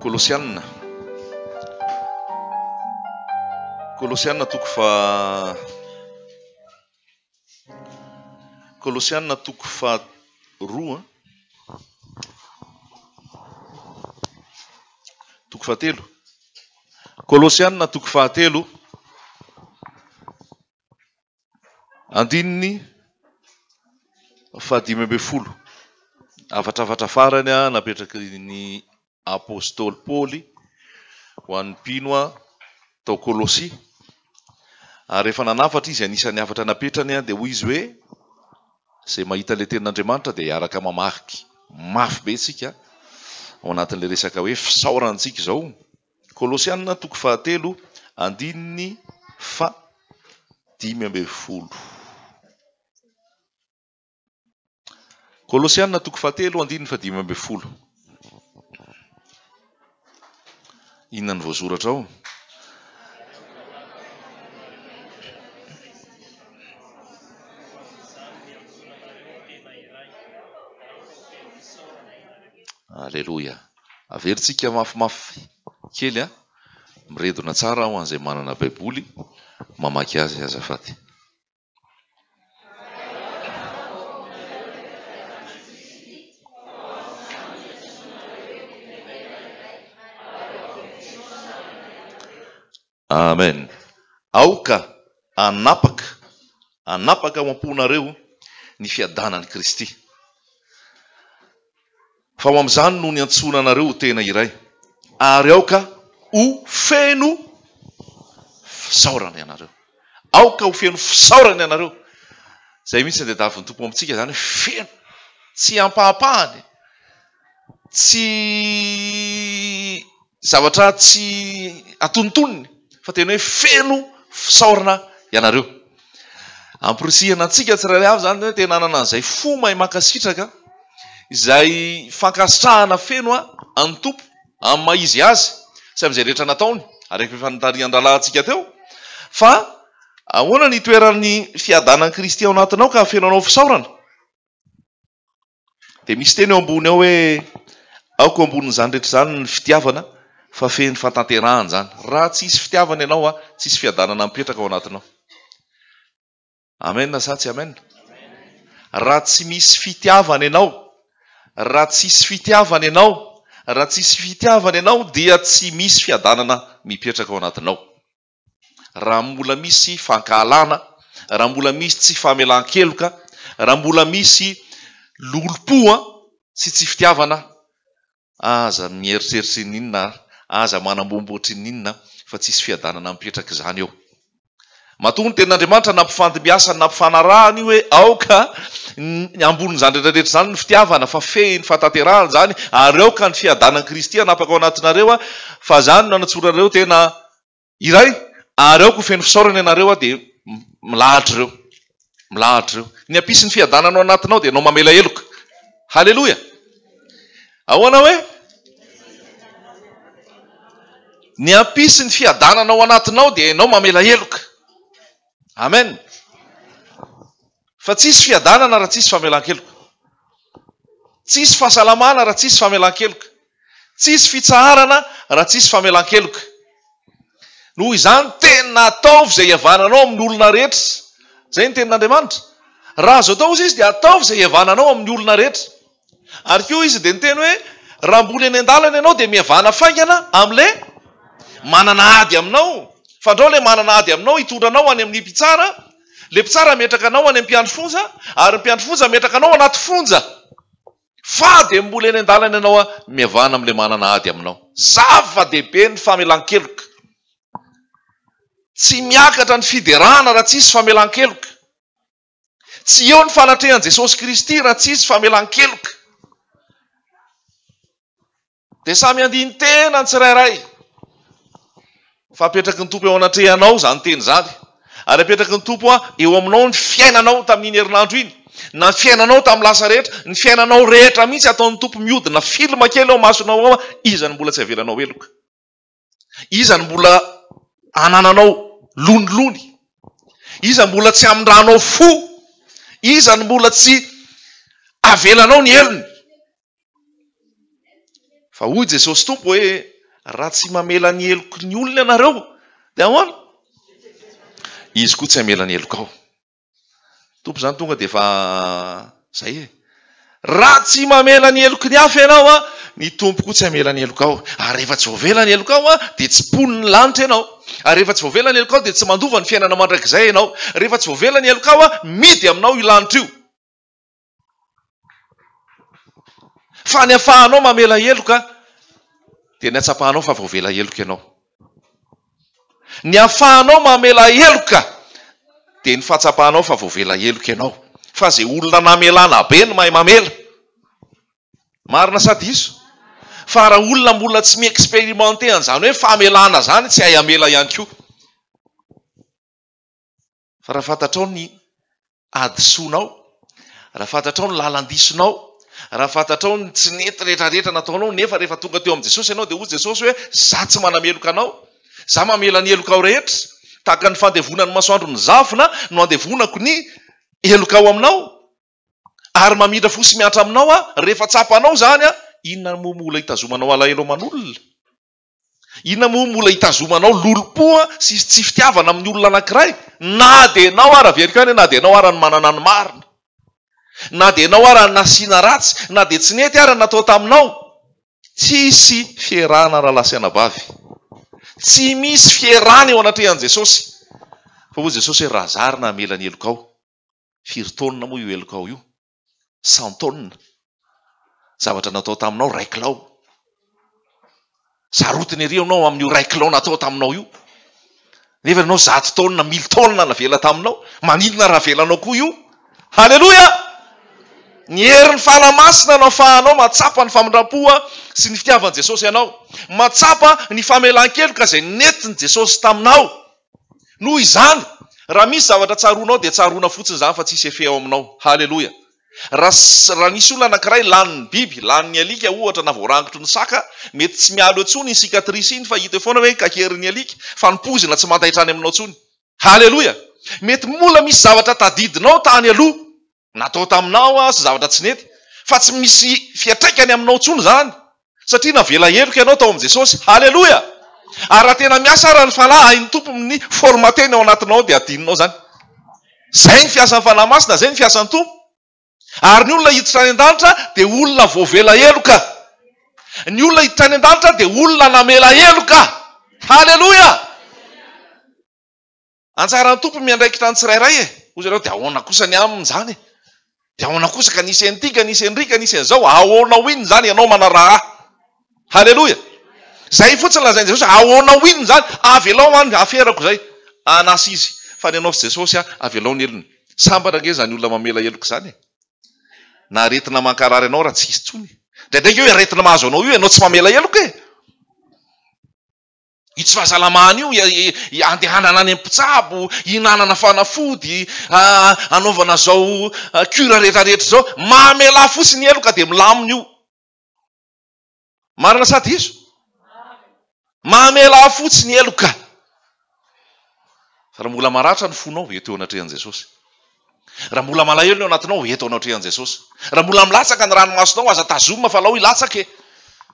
Kolosiana. Kolosiana toko faha Kolosiana toko faharoa toko fahatelo. Kolosiana toko fahatelo Andininy fahadimy ambin'ny folo. Hafatrafatra farany napetraky ny apostoly Paoly ho an'ny mpino tao Kolosia. Ary rehefa nanafatra izy, anisan'ny hafatra napetrany dia hoy izy hoe, Izay mahita ilay tenin'Andriamanitra dia hiaraka mamaky mafy be isika ao anatin'ilay resaka hoe fisaorantsika izao. Kolosiana toko fahatelo andininy faha-15. Kolosiana toko fahatelo andininy faha-15. Inona no voasoratra ao? Aleloia. Averintsika mafimafy kely an. Miredona tsara ho an'izay manana Baiboly mamaky azy azafady. Amen. Aoka hanapaka, hanapaka ao am-ponareo ny fiadanan'i Kristy. Fa ho amin'izany no niantsoana anareo ho tena iray, ary aoka ho feno fisaorana ianareo. Aoka ho feno fisaorana ianareo. Izay mihitsy no tadiavin'ny Tompo amintsika izany hoe feno, tsy ampahampahany, tsy zavatra tsy antonontonony fa tena hoe feno fisaorana ianareo. Amporisihana antsika tsirairay avy izany hoe tena hanana an'izay fo mahay mankasitraka, izay fankasitrahana feno an'ny Tompo amin'ny maha izy azy sy amin'izay rehetra nataony, araka efa notarihan-drahalahintsika teo, fa ahoana ny itoeran'ny fiadanan'i Kristy ao anatinao ka hafeno anao fisaorana? Dia misy teny eo ambony ao hoe, Aoka ho ambonin'izany rehetra izany ny fitiavana, fa feno fahatanterahana izany. Raha tsy hisy fitiavana ianao, tsy hisy fiadanana mipetraka ao anatinao. Amen sa tsy amen? Raha tsy misy fitiavana ianao, raha tsisy fitiavana ianao, raha tsisy fitiavana ianao dia tsy misy fiadanana mipetraka ao anatinao. Raha mbola misy fankahalana, raha mbola misy tsy famelan-keloka, raha mbola misy lolompo sy tsy fitiavana, aza mieritreritra n'inona ary, aza manambombo ohatrin'inona fa tsisy fiadanana mipetraka izany eo. Matoa ny tenin'Andriamanitra nampifandimbiasany, nampifanarahany io hoe aoka ny ambonin'izany rehetra rehetra izany ny fitiavana fa fehiny fahatanterahana izany ary aoka ny fiadanan'i Kristy hanapaka ao anatinareo fa izany no anatsoranareo tena Iray, ary aoka ho feno fisaorana ianareo aho dia milahatra ireo. Milahatra ireo. Ny hampisy ny fiadanana ao anatinao dia ianao mamela heloka. Haleloia! Ahoana hoe? Ny hampisy ny fiadanana ao anatinao dia ianao mamela heloka. Amen. Fa tsisy fiadanana raha tsisy famelan-keloka. Tsisy fahasalamana raha tsisy famelan-keloka. Tsisy fitsaharana raha tsisy famelan-keloka. Noho izany, tena ataovy izay hihavananao amin'ny olona rehetra. Izay ny tenin'Andriamanitra. Raha azo atao hozy izy dia ataovy izay hihavananao amin'ny olona rehetra. Ary koa izy dia niteny hoe, raha mbola eny an-dalana ianao dia mihavana faingana amin'ilay manana ady aminao. Fandrao ilay manana ady aminao hitondra anao any amin'ny mpitsara, ilay mpitsara hametraka anao any amin'ny mpiandry fonja, ary ny mpiandry fonja hametraka anao anaty fonja. Fa dia mbola eny an-dalana ianao mihavana amin'ilay manana ady aminao. Zava-dehibe ny famelan-keloka. Tsy miakatra ny fiderana raha tsisy famelan-keloka. Tsy eo ny fanatrehan'i Jesosy Kristy raha tsisy famelan-keloka. Dia samy handini-tena ny tsirairay. Fa apetraky ny Tompo eo anatrehanao izany teny izany. Ary apetraky ny Tompo eo aminao ny fiainanao tamin'iny herinandro iny, na ny fiainanao tamin'ny lasa rehetra, ny fiainanao rehetra mihitsy ataon'ny Tompo mihodina film kely ao masonao ao, iza no mbola tsy avelanao heloka? Iza no mbola anananao lonilony? Iza mbola tsy amindranao fo? Iza no mbola tsy avelanao ny helony? Fa hoy Jesosy Tompo hoe, raha tsy mamela ny heloky ny olona ianareo, dia ahoana? Izy koa tsy hamela ny helokao. Tompo izany tonga dia efa zay e. Raha tsy mamela ny heloky ny hafa ianao an, ny Tompo koa tsy hamela ny helokao. Ary rehefa tsy voavela ny helokao an, dia tsy mponin'ny lanitra ianao. Ary rehefa tsy voavela ny helokao dia tsy mandova ny fiainana mandrakizay ianao. Rehefa tsy voavela ny helokao an, mihidy aminao io lanitra io. Fa ny afahanao mamela heloka dia ny hatsapanao fa voavela heloka ianao. Ny afahanao mamela heloka dia ny fahatsapanao fa voavela heloka ianao. Fa izay olona namelana be no mahay mamela. Marina sa diso? Fa raha olona mbola tsy mi-experimenter an'izany hoe famelana izany tsy hay hamela ihany koa. Fa raha fantatrao ny hadisoanao, raha fantatrao ny lalan-disonao, raha fantatrao ny tsy nety rehetra rehetra nataonao, nefa rehefa tonga teo amin'i Jesosy ianao dia hoy Jesosy hoe, Za tsy manameloka anao, za mamela ny helokao rehetra, tahaka ny fandevonan'ny masoandro ny zavona no andevonako ny helokao aminao, ary mamindra fo sy miantra aminao aho, rehefa tsapanao izany, inona moa mbola hitazomanao alahelo aman'olona? Inona moa mbola hitazomanao lolompo sy tsy fitiavana amin'ny olona anankiray? Na dia ianao ara, averiko ihany hoe na dia ianao ara no manana ny marina, na dia ianao ara nasiana ratsy, na dia tsy nety ara ny natao taminao, tsisy fierana rahalahy sy anabavy. Tsy misy fierana eo anatrehan'i Jesosy. Fa hoy Jesosy hoe raha zarina hamela ny helokao, firy taonina moa io helokao io? Cent tonnes. Zavatra natao taminao ray kilao. Sarotiny ery ianao amin'io ray kilao natao taminao io. Nefa ianao zato taonina, mille taonina navela taminao. Maninona raha avelanao koa io? Haleloia! Ny herin'ny Fanahy Masina no afahanao mahatsapa ny famindram-po sy ny fitiavan'i Jesosy anao. Mahatsapa ny famelan-keloka izay nentin'i Jesosy taminao. Noho izany, raha misy zavatra tsaroanao dia tsaroana fotsiny izany fa tsisy effet ao aminao. Haleloia! Raha raha nisy olona anankiray lanin'ny biby, lanin'ny alika ohatra na voarangotry ny saka, mety tsy miala eo intsony iny cicatrice iny fa hita eo foana hoe kakerin'ny alika, fa ny poizina tsy mandaitra any aminao intsony. Haleloia! Mety mola misy zavatra tadidinao tany aloha, natao taminao sy zavatra tsy nety, fa tsy misy fiantraikany aminao intsony izany, satria navela heloka ianao tao amin'i Jesosy. Haleloia! Ary raha tena miasa ara ny Fanahy, hain'ny Tompo ny formater-ny ao anatinao ao dia adinonao izany. Izay ny fiasan'ny Fanahy Masina, izay ny fiasan'ny Tompo. Ary ny olona hiditra any an-danitra dia olona voavela heloka. Ny olona hiditra any an-danitra dia olona namela heloka. Haleloia! Anjaran'ny Tompo miandraikitra ny tsirairay e! Hoy zareo, dia ahoana kosa ny aminy izany e? Dia ahoana kosa ka nisy an'ity ka nisy an'ry ka nisy an'izao, ahoana ho inona izany ianao manaraha ahy? Haleloia! Izay fotsiny lazain'i Jesosy, ahoana ho inona izany? Avelao any, aferako izay. Anasa izy, fa ny anao sy Jesosy, avelao ny helony. Sambatra ange izany olona mamela heloka izany e! Na aretina mankarary anao raha tsy hisy intsony. Indraindray ange io aretina mahazo anao io, ianao tsy mamela heloka e! Io tsy fahasalamana io, andehanana any amin'ny mpitsabo, hihinanana fanafody, anaovana izao cure rehetra rehetra izao. Mamelà fotsiny heloka dia milamina io. Marina sa diso? Mamelà fotsiny heloka. Fa raha mbola maratra ny fonao, eto eo anatrehan'i Jesosy. Raha mbola malahelo ny ao anatinao, eto anatrehan'i Jesosy. Raha mbola milatsaka ny ranomasonao, aza tazomina fa alao hilatsaka e.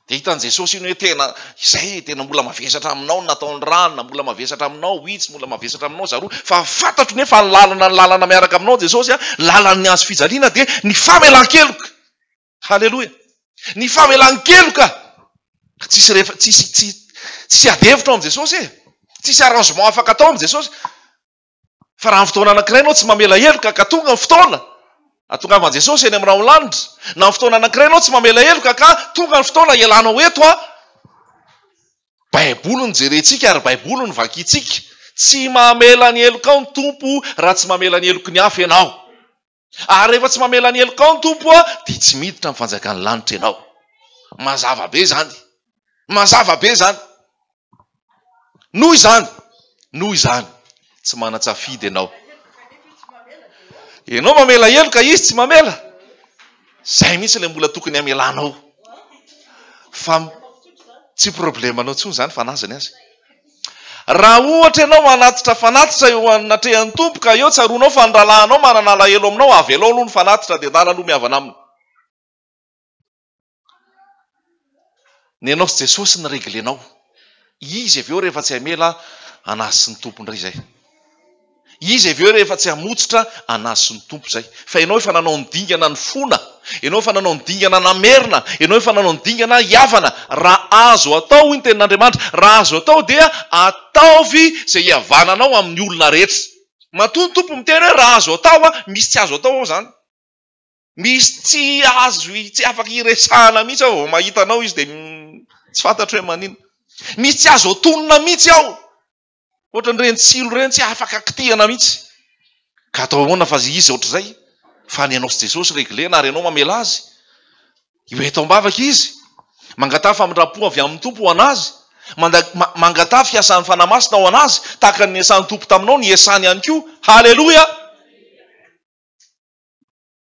Dia hitan'i Jesosy iny hoe tena izay e, tena mbola mavesatra aminao ny nataon'ny rano, na mbola mavesatra aminao itsy, mbola mavesatra aminao zaroa. Fa fantatro nefa ny lalana ny lalana miaraka aminao Jesosy a, lalan'ny hazo fijaliana dia ny famelan-keloka. Haleloia. Ny famelan-keloka. Tsisy rehefa tsisy tsy tsisy ady hevitra ao amin'i Jesosy e. Tsisy arrangement afaka atao amin'i Jesosy. Fa raha amin'ny fotoana anankiray ianao tsy mamela heloka ka tonga ny fotoana ahatongavan'i Jesosy eny amin'ny rahon'ny lanitra, na amin'ny fotoana anankiray ianao tsy mamela heloka ka tonga ny fotoana hialanao eto an, Baiboly no jerentsika ary Baiboly no vakintsika. Tsy mamela ny helokao ny Tompo raha tsy mamela ny heloky ny hafa ianao. Ary rehefa tsy mamela ny helokao ny Tompo dia tsy miditra amin'ny fanjakan'ny lanitra ianao. Mazava be izany. Mazava be izany. Noho izany, noho izany, tsy manan-tsafidy ianao. Ianao mamela heloka, izy tsy mamela. Izay mihitsy ilay mbola tokony hamelanao. Fa tsy problemanao intsony izany fa an'azy ny azy. Raha ohatra ianao manatitra fanatitra eo anatrehan'ny Tompo ka eo tsaroanao fa ny rahalahinao manana alahelo aminao, avelao aloha ny fanatitra dia ndana aloha mihavana aminy. Ny anao sy Jesosy ny reglenao. Izy avy eo rehefa tsy hamela anazy sy ny Tompo indray izay. Izy avy eo rehefa tsy hamotsitra anazy sy ny Tompo izay. Fa ianao efa nanao ny dingana nifona, ianao efa nanao ny dingana namerina, ianao efa nanao ny dingana hihavana. Raha azo atao, hoy ny tenin'Andriamanitra, raha azo atao dia ataovy izay hihavananao amin'ny olona rehetra. Matoa ny Tompo miteny hoe raha azo atao, misy tsy azo atao ao izany. Misy tsy azo, tsy afaka hiresahana mihitsy aho, vao mahita anao izy dia tsy fantatro hoe maninona. Misy tsy azo atonina mihitsy aho. Ohatran'ireny tsilo ireny tsy afaka kitihana mihitsy. Ka atao ahoana fa izy ohatr'izay? Fa ny anao sy Jesosy reglena ary ianao mamela azy. Io eto am-bavaka izy. Mangataha famindram-po avy amin'ny Tompo ho an'azy. Mangataha fiasan'ny Fanahy Masina ho an'azy, tahaka ny niasan'ny Tompo taminao, niasany ihany koa. Haleloia!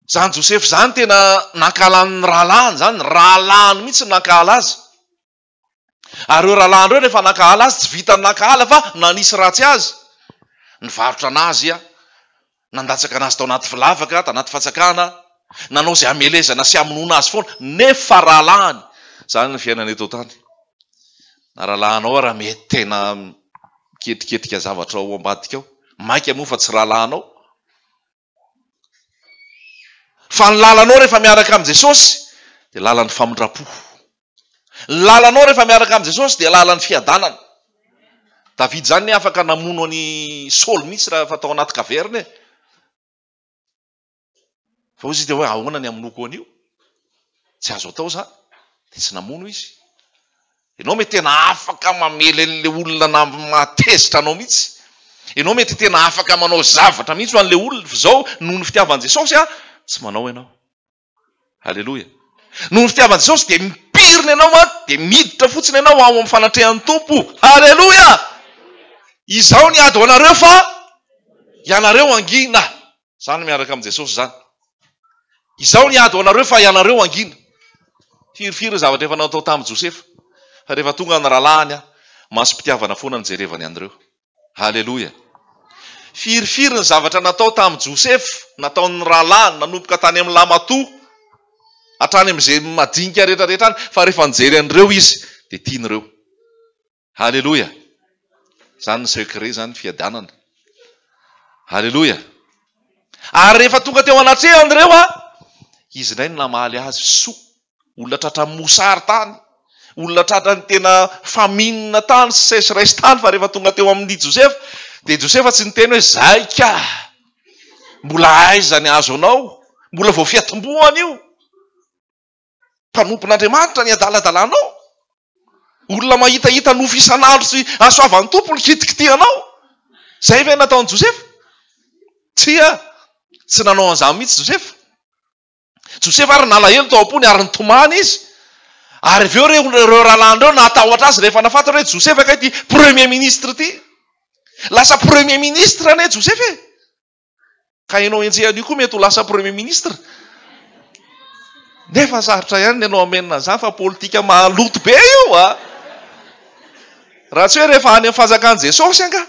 Izany Josefa izany tena nankahalan'ny rahalahiny izany, rahalahiny mihitsy no nankahala azy. Ary ireo rahalahiny ireo rehefa nankahala azy, tsy vitan'ny nankahala fa nanisy ratsy azy. Nivarotra an'azy, nandatsaka an'azy tao anaty lavaka, tanaty fatsakana, nanao izay hamelezana sy hamonoana azy foana, nefa rahalahiny. Izany ny fiainana eto an-tany. Na rahalahinao ara mety tena miketriketrika zavatra ao ambadika ao, mainka moa fa tsy rahalahinao. Fa ny lalanao rehefa miaraka amin'i Jesosy dia lalan'ny famindram-po. Ny lalanao rehefa miaraka amin'i Jesosy dia lalan'ny fiadanana. David izany ne afaka namono an'i Saoly mihitsy raha efa tao anaty caverne e. Fa hoy izy dia hoe ahoana ny hamonoako an'io? Tsy azo atao izany. Dia tsy namono izy. Ianao mety tena afaka mamely an'ilay olona na mahatezitra anao mihitsy. Ianao mety tena afaka manao zavatra mihitsy ho an'ilay olona, fa izao noho ny fitiavan'i Jesosy a, tsy manao ianao. Aleloia. Noho ny fitiavan'i Jesosy dia mipirina ianao a, dia miditra fotsiny ianao ao amin'ny fanatrehan'ny Tompo. Aleloia! Izaho niady ho anareo fa ianareo hangina. Izany miaraka amin'i Jesosy izany. Izaho niady ho anareo fa ianareo hangina. Firifiry ny zavatra efa natao tamin'i Josefa. Fa rehefa tonga ny rahalahiny, masom-pitiavana foana no jerevany an'ireo. Haleloia. Firifiry ny zavatra natao tamin'i Josefa, nataon'ny rahalahiny, nanomboka tany amin'ny lamatoa, hatrany amin'izay madinika rehetrarehetra any, fa rehefa nijery an'ireo izy, dia tiany ireo. Haleloia! Zany ny secret zany fiadanana. Haleloia! Ary rehefa tonga teo anatrehany ireo a, izy indray no namaly azy soa. Olona tratra mosary tany, olona tratra ny tena famine tany sy sécheresse tany, fa rehefa tonga teo amin'ny Josefa, dia Josefa tsy niteny hoe zay ka, mbola aiza ny azo anao, mbola vao fiatombohana io. Mpanompon'Andriamanitra ny adaladalanao. Olona mahitahita nofy isan'andro sy hasoavan'ny Tompo ny kitikitihanao. Izay ve nataon'i Josefa? Tsia, tsy nanao an'izany mihitsy Josefa. Josefa ary nalahelo tao am-pony ary nitomany izy. Ary avy eo ireo ireo rahalahiny ireo natahotra azy rehefa nahafantatra hoe Josefa kay ity premier ministre ity. Lasa premier ministre anie Josefa e. Ka ianao enjehana io koa mety ho lasa premier ministre. Nefa sarotra ihany ny anao amenina an'izany fa politika maloto be io a. Raha tsy hoe rehefa any amin'ny fanjakan'i Jesosy angaha.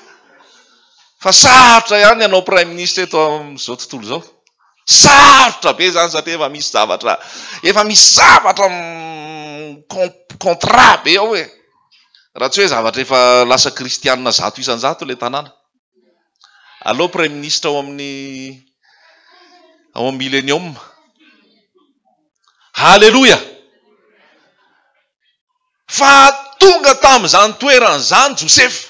Fa sarotra ihany ny anao prime ministre eto amin'izao tontolo izao. Sarotra be izany satria efa misy zavatra efa misy zavatra contrat be ao e. Raha tsy hoe zavatra efa lasa kristianina 100% ilay tanàna. Aleo praiminisitra ao amin'ny ao amin'ny Millennium. Haleloia! Fa tonga tamin'izany toerana izany Josefa.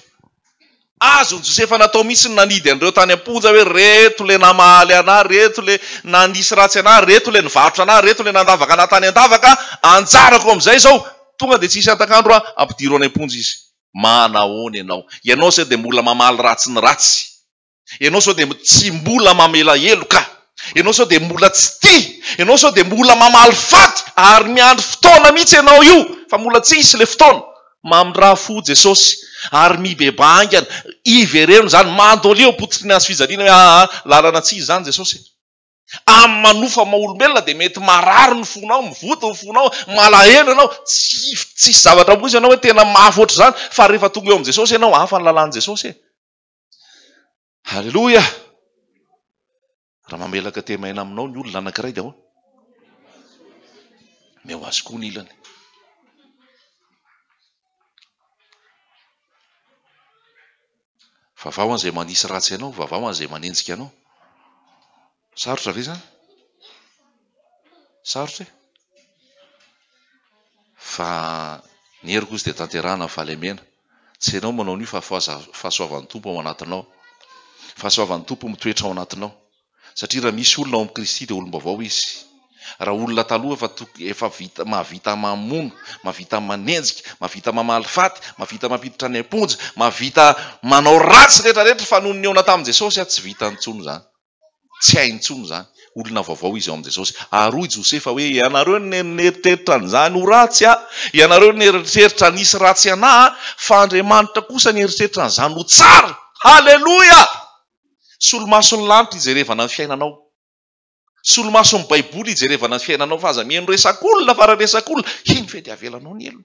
Azon'i Josefa natao mihitsy ny nanidy an'ireo tany am-ponja hoe reto le namaly anah, reto le nanisy ratsy anah, reto le nivarotra anah, reto le nandavaka anah tany an-davaka, anjarako amin'izay izao. Tonga dia tsy hisy hatak'andro aho, ampidiro any am-ponja izy. Manahoana ianao? Ianao sao dia mbola mamaly ratsy ny ratsy? Ianao sao dia tsy mbola mamela heloka? Ianao sao dia mbola tsy tia? Ianao sao dia mbola mamaly faty ary miandry fotoana mihitsy ianao io fa mbola tsy hisy ilay fotoana? Mamindrà fo Jesosy ary mibebaha haingana, ivereno izany, mandoliha eo am-pototry ny hazo fijaliana hoe aa lalana tsy izy izany Jesosy e! Amin'ny manofa maha olombelona dia mety marary ny fonao, mivoto ny fonao, malahelo ianao, tsy tsisy zavatra mihitsy ianao hoe tena mafy ohatr'izany, fa rehefa tonga eo amin'i Jesosy ianao, hafa ny lalàn'i Jesosy e. Haleloia! Raha mamelaka temaina aminao ny olona anankiray dia ahoana? Omeo azy koa ny ilany. Vavaho an'izay manisy ratsy anao, vavaho an'izay manenjika anao. Sarotra ve izany? Sarotra e? Fa ny heriko izy dia tanterahana ny fahalemena. Tsy ianao manao an'io fa fahasoavan'ny Tompo ao anatinao. Fahasoavan'ny Tompo mitoetra ao anatinao. Satria raha misy olona ao amin'i Kristy dia olom-baovao izy. Raha olona taloha efa efa vita mahavita mamono, mahavita manenjika, mahavita mamaly faty, mahavita mampiditra any am-ponja, mahavita manao ratsy rehetra rehetra fa nony nihaona tamin'i Jesosy tsy vitany intsony izany. Tsy hainy intsony izany. Olona vaovao izy ao amin'i Jesosy. Ary hoy Josefa hoe, Ianareo no nieritreritra an'izany ho ratsy aho, ianareo no nieritreritra hanisy ratsy anà, fa Andriamanitra kosa nieritreritra an'izany ho tsara. Haleloia! Solomason'ny lanitra ijerevana ny fiainanao. Solomason'ny Baiboly ijerevana ny fiainanao fa aza mihaino resak'olona fa raha resak'olona, iny ve dia avelanao ny helony?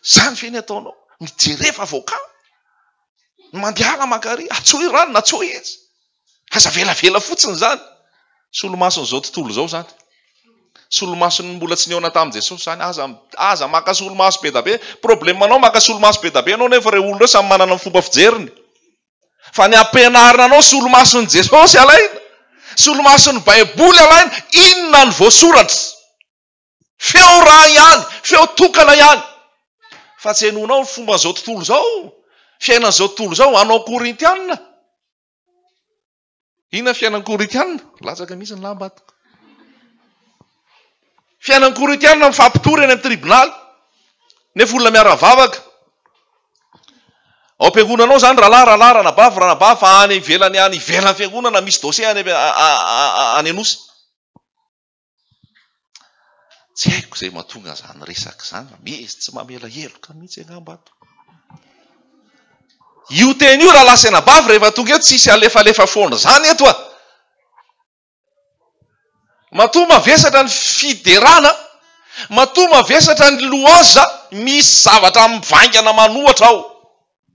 Izany ve ny ataonao? Mijereva avocat. Mandehana mankary, antsoy ranona, antsoy izy. Aza avelavela fotsiny izany. Solomason'izao tontolo izao izany. Solomason'ny mbola tsy nihaona tamin'i Jesosy izany. Aza aza maka solomaso be da be. Problème anao maka solomaso be da be ianao nefa ireo olona ireo samy manana ny fomba fijeriny. Fa ny ampianarina anao solomason'i Jesosy alaina, solomason'ny Baiboly alaina, inona no voasoratra? Feo ra ihany, feo tokana ihany. Fa tsy henoinao ny fomban'izao tontolo izao, fiainan'izao tontolo izao, anao Korintiana. Inona ny fiainan'ny Korintiana? Latsaka mihitsy ny lamba ato. Fiainan'ny Korintiana mifampitory any amin'ny tribonaly, nefa olona miara-vavaka. Ao am-piangonana ao izany rahalahy, rahalahy, ranabavy, ranabavy, fa any ivelany any ivelan'ny fiangonana misy dossier any any Anosy. Tsy haiko izay mahatonga an'izany resaka izany fa misy tsy mamela heloka mihitsy angamba ato. Io teny io rahalahy sy anabavy rehefa tonga eo tsisy alefalefa foana izany eto a. Matoa mavesatra ny fiderana, matoa mavesatra ny louange, misy zavatra mivaingana manohatra ao.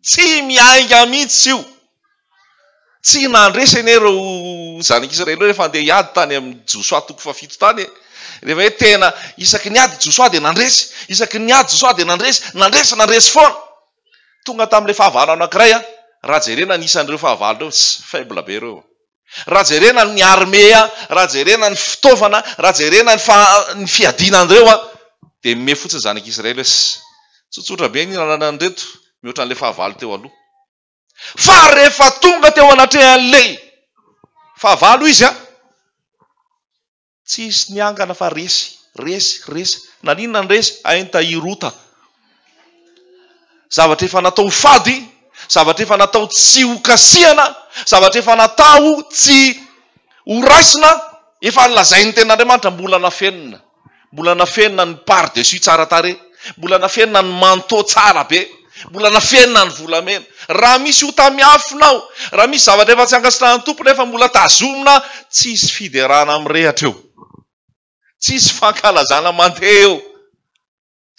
Tsy miainga mihitsy io. Tsy nandresy anie ireo zanak'Israely ireo rehefa handeha hiady tany amin'i Josoa toko fahafito tany e. Rehefa hoe tena isaky ny ady Josoa dia nandresy, isaky ny ady Josoa dia nandresy, nandresy, nandresy foana. Tonga tamin'ilay fahavalo anankiray, raha jerena ny isan'ireo fahavalo ireo, faible be ireo. Raha jerena ny armée, raha jerena ny fitaovana, raha jerena ny fa ny fiadiana an'ireo an, dia mimehy fotsiny zanak'Israely hoe tsotsotra be ny ananan'ireto mihoatra an'ilay fahavalo teo aloha. Fa rehefa tonga teo anatrehan'ilay fahavalo izy an, Tsisy niangana fa resy, resy, resy. Naninona ny resy? Hay nitahiry ota. Zavatra efa natao ho fady, zavatra efa natao tsy ho kasihana, zavatra efa natao tsy ho raisina, efa nolazain'ny tenin'Andriamanitra mbola nafenina. Mbola nafenina ny par dessus tsara tarehy, mbola nafenina ny manteau tsara be, mbola nafenina ny volamena. Raha misy ota miafina ao, raha misy zavatra efa tsy ankasitrahan'ny Tompo nefa mbola tazomina, tsisy fiderana mirehatra eo. Tsisy fankalazana mandeha eo.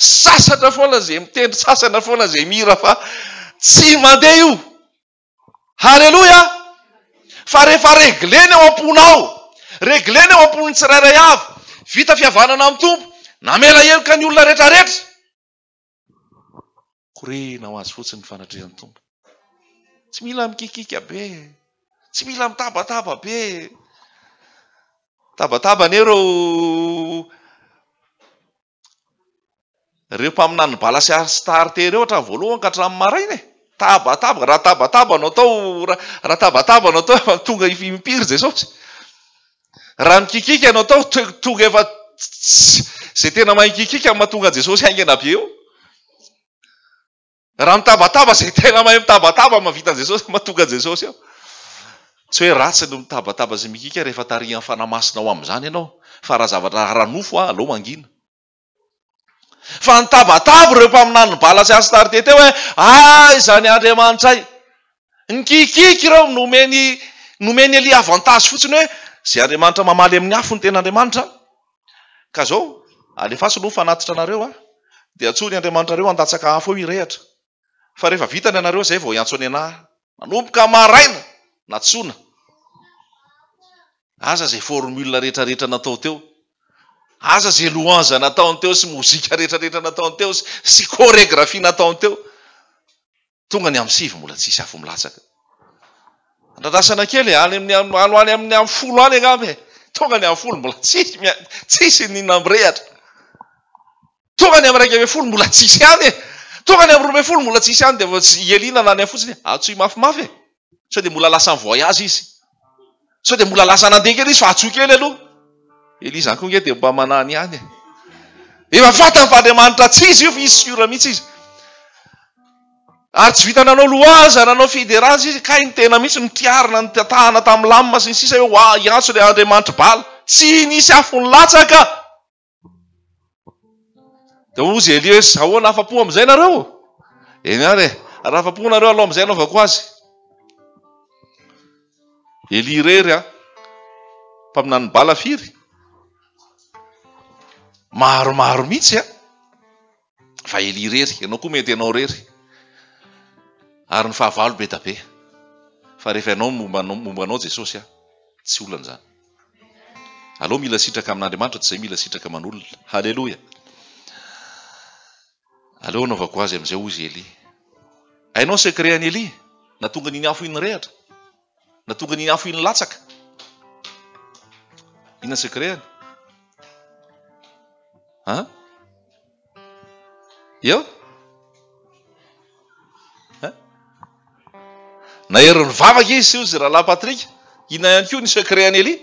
Sasatra foana izay mitendry, sasatra foana izay mihira fa tsy mandeha io. Haleloia! Fa rehefa reglena eo am-ponao, reglena eo am-pon'ny tsirairay avy, vita fihavanana amin'ny Tompo, namela heloka ny olona rehetra rehetra, korena ho azy fotsiny ny fanatrehan'ny Tompo. Tsy mila mikikika be, tsy mila mitabataba be. Tabataba anie ireo Ireo mpaminanin'i Bala sy Astarte ireo hatramin'ny voalohany ka hatramin'ny maraina e! Tabataba, raha tabataba no atao, raha tabataba no atao efa tonga impiry Jesosy. Raha mikikika no atao, tonga efa izay tena mahay mikikika no mahatonga an'i Jesosy haingana be eo. Raha mitabataba izay tena mahay mitabataba mahavita an'i Jesosy, mahatonga an'i Jesosy eo. Tsy hoe ratsy ny mitabataba sy mikika rehefa tarihan'ny Fanahy Masina ho amin'izany ianao, fa raha zavatra ara-nofo, aleo mangina. Fa nitabataba ireo mpaminanin'i Bala sy Astarte teo hoe, Aiza ny Andriamanitray? Nikikiky ireo, nomeny, nomen'i Elia avantage fotsiny hoe, izay Andriamanitra mamaly amin'ny afo no tena Andriamanitra. Ka izao, alefaso aloha ny fanatitra anareo, dia antsoy ny Andriamanitrareo handatsaka afo eo hirehatra. Fa rehefa vita ny anareo izay vao hiantso ny anah. Manomboka maraina, nantsoina. Aza izay formule rehetra rehetra natao teo. Aza izay louange nataony teo sy mozika rehetra rehetra nataony teo sy chorégraphie nataony teo. Tonga ny amin'ny sivy mbola tsisy afo milatsaka. Andradrasana kely e, any amin'ny any ho any amin'ny amin'ny folo any angamba e. Tonga ny amin'ny folo mbola tsisy tsisy n'inona mirehatra. Tonga ny amin'ny 11 mbola tsisy ihany e. Tonga ny amin'ny 12 mbola tsisy ihany dia vao tsy i Elia nanany fotsiny, antsoy mafimafy e. Sao dia mbola lasa voyage izy. Sao dia mbola lasa nandeha kely izy fa antsoy kely aloha. Elia izany koa nge dia mba manany ihany e. Efa fantany fa Andriamanitra tsy izy io fa izy sûr mihitsy izy. Ary tsy vita nanao louange, nanao fiderana izy, kay ny tena mihitsy notriarina, notatahana tamin'ny lamina sy ny sisa hoe hoa hiantso ilay Andriamanitr'i Bala. Tsy nisy afo nilatsaka. Dia hozy Elia hoe, ahoana afa-po amin'izay nareo? Eny ary e, raha afa-po nareo aloha amin'izay anaovako azy. Elia irery a, mpaminanin'i Bala firy? Maromaro mihitsy a. Fa Elia irery, ianao koa mety ianao irery. Ary ny fahavalo be da be. Fa rehefa ianao momba anao, momba anao Jesosy a, tsy olana izany. Aleo mila sitraka amin'Andriamanitra toy izay mila sitraka aman'olona. Haleloia. Aleo anaovako azy amin'izay hoy izy Elia. Hainao ny secret an'i Elia? Nahatonga an'iny afo iny nirehatra. Nahatonga an'iny afo iny latsaka. Inona ny secret-ny? An? Eo? An? Nahery nivavaka izy hozy rahalahy Patrick. Inona ihany koa ny secret an'i Elia?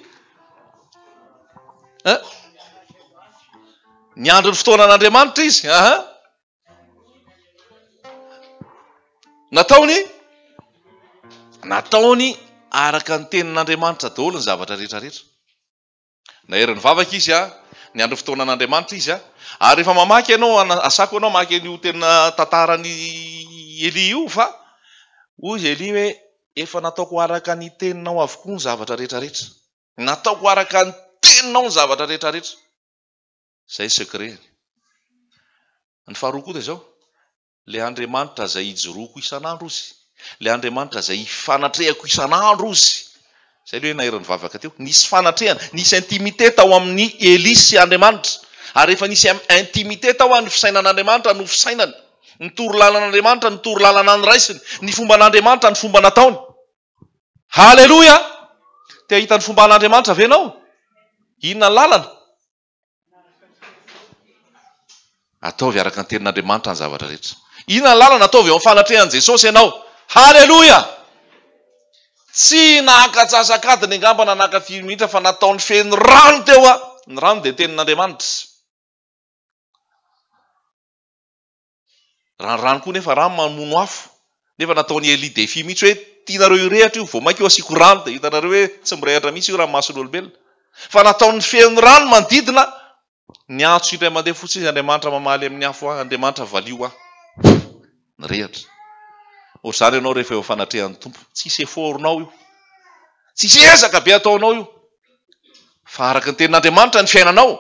An? Niandry ny fotoanan'Andriamanitra izy. Aha. Nataony nataony araka ny tenin'Andriamanitra daholo ny zavatra rehetra rehetra. Nahery nivavaka izy a, niandry fotoanan'Andriamanitra izy a. Ary rehefa mamaky ianao, asako ianao mamaky an'io tena tantaran'i Elia io fa hoy izy Elia hoe efa nataoko araka ny teninao avokoa ny zavatra rehetra rehetra. Nataoko araka ny teninao ny zavatra rehetra rehetra. Izay ny secret-ny. Ny faharoa koa dia izao, Ilay Andriamanitra izay ijoroako isan'andro ozy, ilay Andriamanitra izay ifanatrehako isan'andro ozy. Izay aloha hoe nahery nivavaka teo. Nisy fanatrehana, nisy intimité tao amin'i Elia sy Andriamanitra. Ary rehefa nisy intimité tao, ny fisainan'Andriamanitra no fisainany, ny torolalana-Andriamanitra no torolalana noraisiny, ny fomban'Andriamanitra no fomba nataony. Haleloia! Te hahita ny fomban'Andriamanitra ve ianao? Inona ny lalana? Ataovy araka ny tenin'Andriamanitra ny zavatra rehetra. Inona ny lalana? Ataovy eo amin'ny fanatrehan'i Jesosy ianao. Haleloia! Tsy naka antsasak'adiny angamba na naka firy minitra fa nataony feno rano teo aho. Ny rano dia tenin'Andriamanitra. Raha ny rano koa nefa rano mamono afo. Nefa nataon'i Elia défi mihitsy hoe tianareo hirehatra io, vao mainka io asiako rano dia hitanareo hoe tsy mirehatra mihitsy io raha mason'olombelona. Fa nataony feno rano manodidina, niantso indray mandeha fotsiny izy, Andriamanitra mamaly amin'ny afo ahy, Andriamanitra valio ahy. Nirehatra. Ohatr'izany ianao rehefa eo fanatrehan'ny Tompo. Tsisy effort-nao io. Tsisy ezaka be ataonao io. Fa araka ny tenin'Andriamanitra ny fiainanao.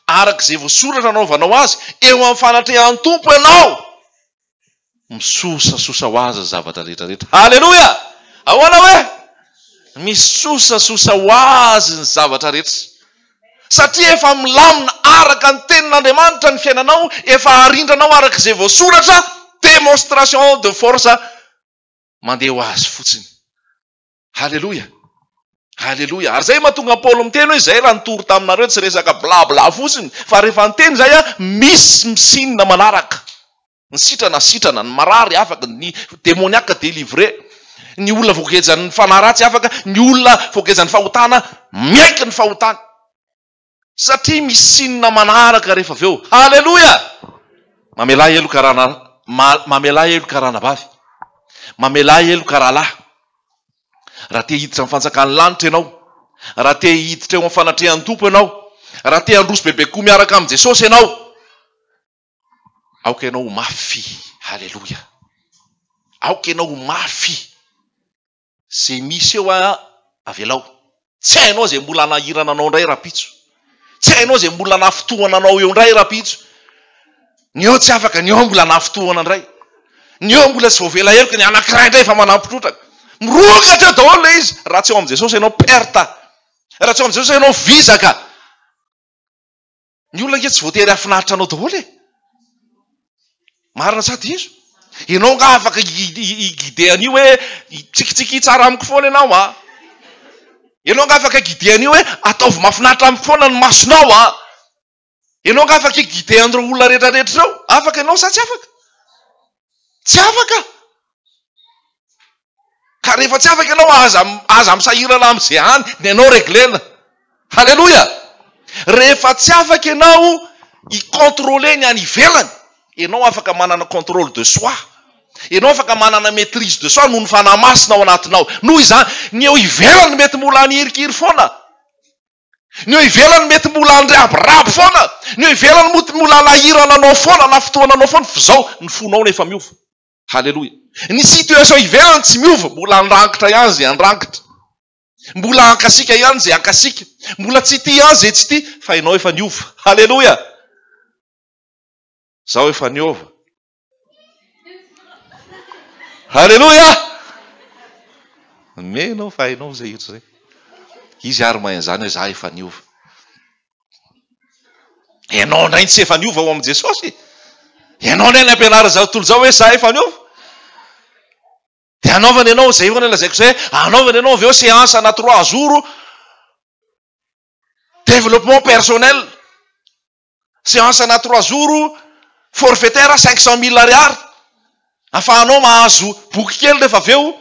Araka izay voasoratra anaovanao azy, eo amin'ny fanatrehan'ny Tompo ianao. Misosasosa ho azy ny zavatra rehetra rehetra. Haleloia! Ahoana hoe? Misosasosa ho azy ny zavatra rehetra. Satria efa milamina araka ny tenin'Andriamanitra ny fiainanao, efa arindranao araka izay voasoratra, démonstration de force mandeha ho azy fotsiny. Haleloia! Haleloia! Ary izay mahatonga an'i Paoly miteny hoe izay raha nitory taminareo tsy resaka bla bla fotsiny fa rehefa niteny izay aho misy misinina manaraka. Ny sitrana sitrana, ny marary afaka, ny demoniaka délivré, ny olona voagejan'ny fanahy ratsy afaka, ny olona voagejan'ny fahotana miaiky ny fahotany. Satria misy sinina manaraka rehefa avy eo. Haleloia! Mamelà heloka rana, mamelà heloka ranabavy. Mamelà heloka rahalahy. Raha te hiditra amin'ny fanjakan'ny lanitra ianao, raha te hiditra eo amin'ny fanatrehan'ny Tompo ianao, raha te handroso bebe kokoa miaraka amin'i Jesosy ianao, aoka ianao ho mafy. Haleloia! Aoka ianao ho mafy. Zay misy eo a avelao. Tsy hainao zay mbola hanahirana anao indray rahampitso. Tsy hainao zay mbola hanafintohana anao eo indray rahampitso. Ny eo tsy afaka, ny eo mbola hanafintohana indray. Ny eo mbola tsy voavela heloka, ny anankiray indray efa manampy trotraka. Mirongatra eo daholo ilay izy. Raha tsy eo amin'i Jesosy ianao perte. Raha tsy eo amin'i Jesosy ianao vizaka. Ny olona ange tsy voatery hahafinaritra anao daholo e! Marina sa diso? Ianao angaha afaka hi-guider an'io hoe tsikitsikia tsara amiko foana ianao a! Ianao angaha afaka hi-guider an'io hoe ataovy mahafinaritra amiko foana ny masonao a! Ianao angaha afaka hi-guider an'ireo olona rehetra rehetra ireo? Afaka ianao sa tsy afaka? Tsy afaka! Ka rehefa tsy afaka ianao, aza, aza misahirana amin'izay any, ny anao reglena. Haleloia! Rehefa tsy afaka ianao hi-contrôler ny any ivelany, ianao afaka manana contrôle de soi. Ianao afaka manana maîtrise de soi noho ny Fanahy Masina ao anatinao. Noho izany, ny eo ivelany mety mbola hanirikiry foana. Ny eo ivelany mety mbola handrabiraby foana. Ny eo ivelany moty mbola hanahirana anao foana na fotoana anao foana, fa izao, ny fonao no efa miova. Haleloia. Ny situation ivelany tsy miova, mbola handrangitra ihany izay handrangitra. Mbola hankasiaka ihany izay hankasiaka. Mbola tsy tia ihany izay tsy tia, fa ianao efa niova. Haleloia. Zaho efa niova. Haleloia. Mino aho fa hainao izay hira izay. Izy ary mahay an'izany hoe za efa niova. Ianao indray tsy efa niova ao amin'i Jesosy. Ianao indray ny ampianarin'izao tontolo izao hoe za efa niova. Dia anaovana ianao izay foana lazaiko izay, anaovana ianao avy eo séance ana trois jours développement personnel. Séance ana trois jours forfaitaire 500 000 ariary. Afahanao mahazo boky kely rehefa avy eo,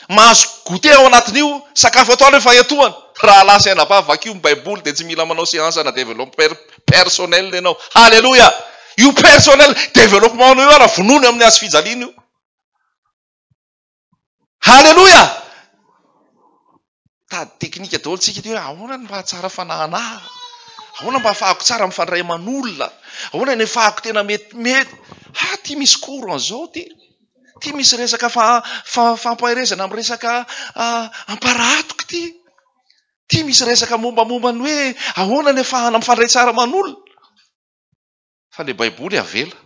mahazo goûter ao anatin'io, sakafo atoandro efa etoana. Rahalahy sy anabavy, vakio ny baiboly dia tsy mila manao séance ana développement personnel ianao. Haleloia! Io personnel, développement-nao io ara vonoiny amin'ny hazo fijaliana io. Haleloia! Mitady teknika daholo tsika ty hoe ahoana no mba hahatsara fanahy anahy? Ahoana mba hahafahako tsara mifandray aman'olona? Ahoana ny hahafahako tena metimety? Ha, ty misy cours an'izao ty. Ty misy resaka fa, fa, fampaherezana amin'ny resaka amparahatoka ty. Ty misy resaka mombamomba ny hoe ahoana ny hahafahana mifandray tsara aman'olona. Fa le baiboly avela.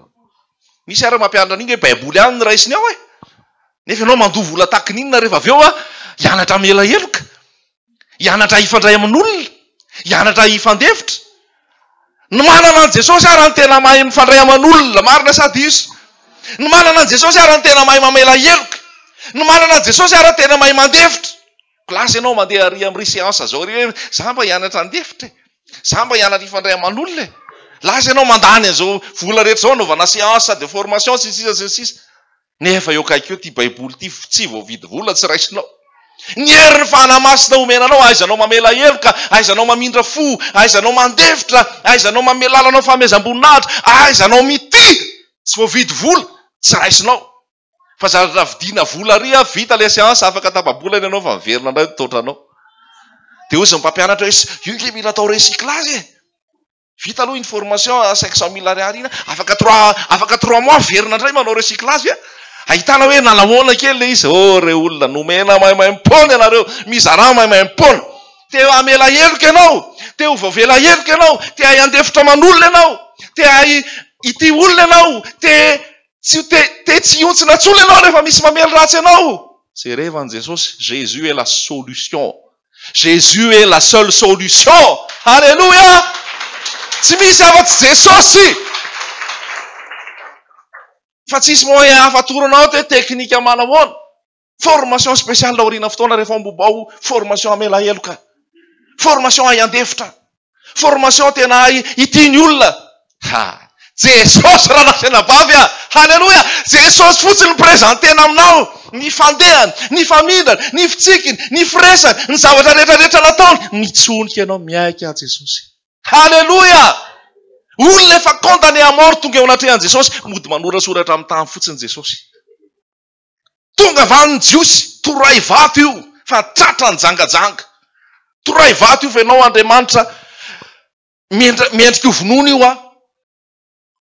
Misy ary mampianatra an'iny hoe baiboly ihany no raisiny ao e. Nefa ianao mandoa vola takin'inona rehefa avy eo a, hianatra hamela heloka, hianatra hifandray amin'olona, hianatra hifandefitra. Ny manana an'i Jesosy ary ny tena mahay mifandray aman'olona, marina sa diso? Ny manana an'i Jesosy ary ny tena mahay mamela heloka. Ny manana an'i Jesosy ary tena mahay mandefitra. Lasa ianao mandeha ary amin'ny séance zao ary hoe za mba hianatra handefitra e. Za mba hianatra hifandray aman'olona e. Lasa ianao mandany an'izao vola rehetra izao anaovana séance de formation sy ny sisa sy ny sisa. Nefa eo akaiky eo ity baiboly ity tsy voavidy vola tsy raisinao. Ny herin'ny Fanahy Masina omena anao, ahaizanao mamela heloka, ahaizanao mamindra fo, ahaizanao mandefitra, ahaizanao manome lalana ho fahamezam-boninahitra, ahaizanao mitia, tsy voavidy vola, tsy raisinao. Fa zavatra vidiana vola ary a, vita ilay séance, afaka tapa-bolana ianao fa miverina indray ny taotranao. Dia hoy izy ny mpampianatra hoe, io nge mila atao recyclage e. Vita aloha iny formation à 500 000 ariary iny, afaka trois, afaka trois mois miverina indray manao recyclage a. Ahitana hoe nanahoana kely ilay izy. Oh re olona, nomena maimaim-poana ianareo, mizarà maimaim-poana. Te hamela heloka ianao, te ho voavela heloka ianao, te hahay handefitra aman'olona ianao, te hahay hitia olona ianao, te Tsy ho te te tsy hihontsina intsony ianao rehefa misy mamely ratsy anao. Jereva an'i Jesosy, Jésus est la solution. Jésus est la seule solution. Alléluia! Tsy misy afa-tsy Jesosy. Fa tsisy moyen hafa atoronao ato hoe teknika manahoana. Formation spéciale aoriana fotoana rehefa ambobao formation hamela heloka. Formation hay handefitra. Formation tena hay hitia ny olona. Ha! Jesosy rahalahy sy anabavy a! Haleloia! Jesosy fotsiny no présenter-na aminao. Ny fandehany, ny famindrany, ny fitsikiny, ny firesany, ny zavatra rehetra rehetra nataony. Mitsonika ianao miaiky aho Jesosy. Haleloia! Olona efa condamné à mort tonga eo anatrehan'i Jesosy, mody manorasoratra amin'ny tany fotsiny Jesosy. Tonga va ny Jiosy? Toray vato io fa tratra nijangajanga. Toray vato io fa ianao Andriamanitra mendrika ho vonoina io aho.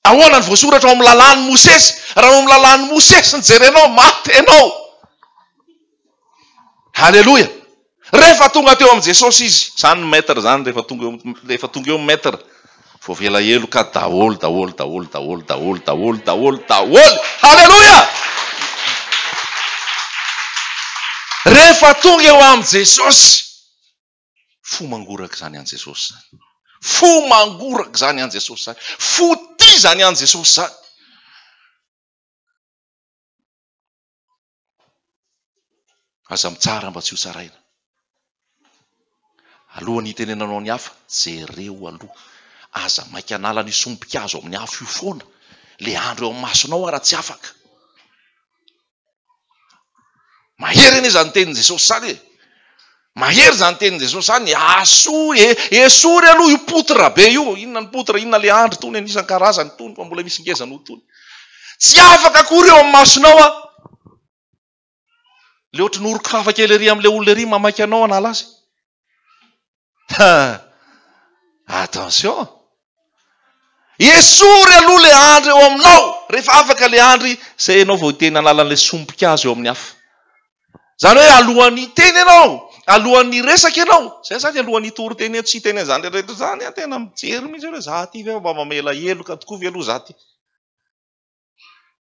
Ahoana ny voasoratra ao amin'ny lalàn'i Mosesy? Raha ao amin'ny lalàn'i Mosesy no jerenao, maty ianao. Haleloia. Rehefa tonga teo amin'i Jesosy izy, izany ny maître izany rehefa tonga eo, rehefa tonga eo ny maître, voavela heloka daholo, daholo, daholo, daholo, daholo, daholo, daholo, daholo. Haleloia! Rehefa tonga eo amin'i Jesosy, fo mangoraka izany an'i Jesosy izany. Fo mangoraka izany an'i Jesosy izany. Fo tia izany an'i Jesosy izany. Aza mitsara mba tsy ho tsaraina. Alohan'ny hitenenanao ny hafa, jereo aloha. Aza maika hanala an'io sombin-kazo amin'ny afo io foana. Ilay andro eo amin'ny masonao ara tsy afaka. Mahery anie izany tenin'i Jesosy izany e! Mahery izany tenin'i Jesosy izany. Asoy e! Esory aloha io poutre be io. Inona ny poutre? Inona ilay andry itony anisan-karazany itony fa mbola misy ngeza noho itony. Tsy afaka akory eo amin'ny masonao aho. Le ohatry ny oro-kifafa kely ery amin'ilay olona ery mamaika anao hanala azy. Attention! Esory aloha le andry eo aminao. Rehefa afaka le andry, zay ianao vao hiteny hanala an'ilay sombin-kazo eo amin'ny hafa. Zany hoe alohan'ny hiteny ianao, alohan'ny hiresaka ianao, zay zany alohan'ny hitory teny eo, tsy hiteny an'izany rehetra izany an, tena mijery mihitsy hoe za ty ve mba mamela heloka tokoa ve aloha za ty.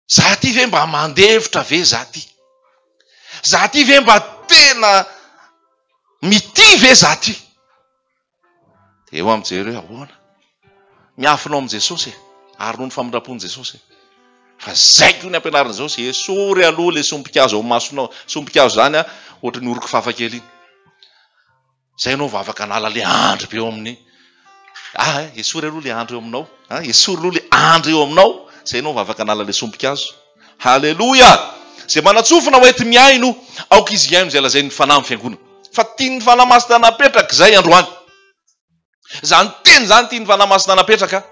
Za ty ve mba mandefitra ve za ty? Za ty ve mba tena mitia ve za ty? Dia eo mijery hoe ahoana? Miafina ao amin'i Jesosy e, ary noho ny famindram-pon'i Jesosy e. Fa zay koa ny ampianarin'i Jesosy, esory aloha ilay sombin-kazo ao amin'ny masonao. Sombin-kazo izany a, ohatry ny orok'ifafa kely iny. Zay ianao vao afaka hanala le andry be eo amin'ny ah eh, esory aloha le andry eo aminao ah, esory aloha le andry eo aminao, zay ianao vao afaka hanala le sombin-kazo. Haleloia! Zay manan-tsofina ho enti-mihaino, aoka izy hihaino izay lazain'ny Fanahy amin'ny fiangonana. Fa tian'ny Fanahy Masina napetraka izay androany. Izany teny izany tian'ny Fanahy Masina napetraka,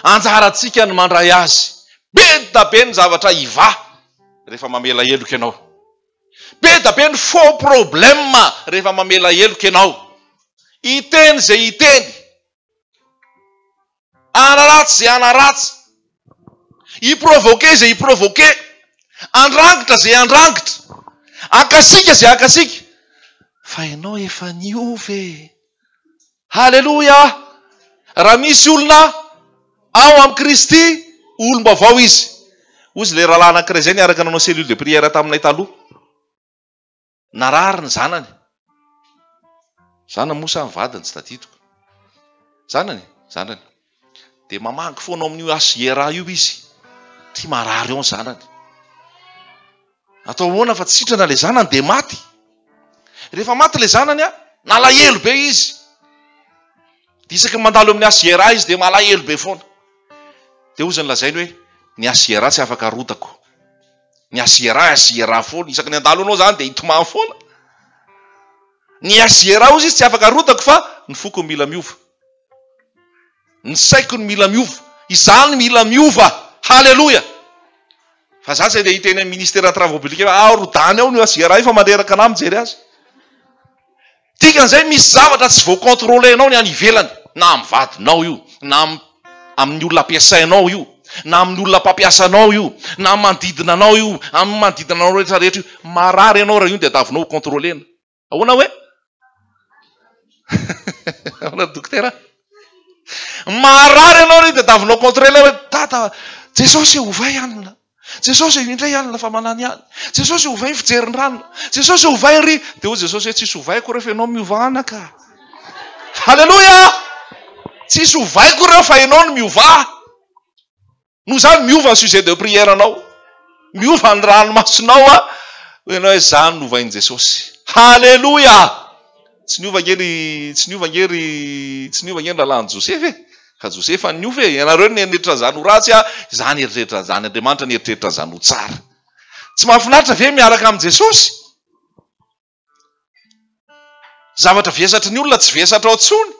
anjarantsika ny mandray azy. Be dia be ny zavatra hivaha rehefa mamela heloka ianao. Be da be ny faux problème rehefa mamela heloka ianao. Hiteny izay hiteny. Hanaratsy izay hanaratsy. Hi-provoquer izay hi-provoquer. Handrangitra izay handrangitra. Hankasiaka izay hankasiaka. Fa ianao efa niova e. Haleloia! Raha misy olona ao amin'i Kristy, olom-baovao izy. Hoy izy ilay rahalahy anankiray izay niaraka nanao cellule de prière taminay taloha. Narary ny zanany. Zanany moa sa ny vadiny tsy tadidiko. Zanany? Zanany. Dia mamangy foana ao amin'io HIRA io izy. Tia marary ao ny zanany. Atao ahoana fa tsy sitrana ilay zanany dia maty. Rehefa maty ilay zanany a, nalahelo be izy. Dia isaky ny mandalo amin'ny HIRA izy dia malahelo be foana. Dia hozy ny lazainy hoe ny HIRA tsy afaka arodako. Ny HIRA HIRA foana. Isaky ny andalo anao zany dia hitomany foana. Ny HIRA hozy izy tsy afaka arodako fa ny foko mila miova. Ny saiko no mila miova. Izaho no mila miova. Haleloia! Fa za tsy andeha hiteny amin'ny ministère travaux publics hoe arodany ao ny HGRA io fa mandreraka anah mijery azy. Dikan'izay misy zavatra tsy voa-contrôler-nao ny any ivelany, na amin'ny vadinao io, na amin'ny olona ampiasainao io, na amin'ny olona mpampiasa anao io, na amin'ny manodidina anao io, amin'ny manodidina anao rehetra rehetra io. Marary ianao raha io no tadiavinao ho contrôler-na. Ahoana hoe? Ahoana dokotera? Marary ianao ry tadiavinao contrôler hoe dada Jesosy ovay alina. Jesosy indray alina fa manany ihany. Jesosy ovay ny fijerin-dranona. Jesosy ovay ry. Dia hoy Jesosy hoe tsisy ovaiko ireo fa ianao miova anaka. Haleloia! Tsisy ovaiko ireo fa ianao no miova. Noho izany miova ny sujet de prière anao, miova ny ranomasonao a, hoy ianao hoe za no novain'i Jesosy. Haleloia! Tsy niova ange ry, tsy niova ange ry, tsy niova ange ny rahalahin'i Josefa e! Fa Josefa niova e! Ianareo nieritreritra an'izany ho ratsy a, izaho nieritreritra an'izany, Andriamanitra nieritreritra an'izany ho tsara. Tsy mahafinaritra ve miaraka amin'i Jesosy? Zavatra vesatry ny olona tsy vesatra ao intsony.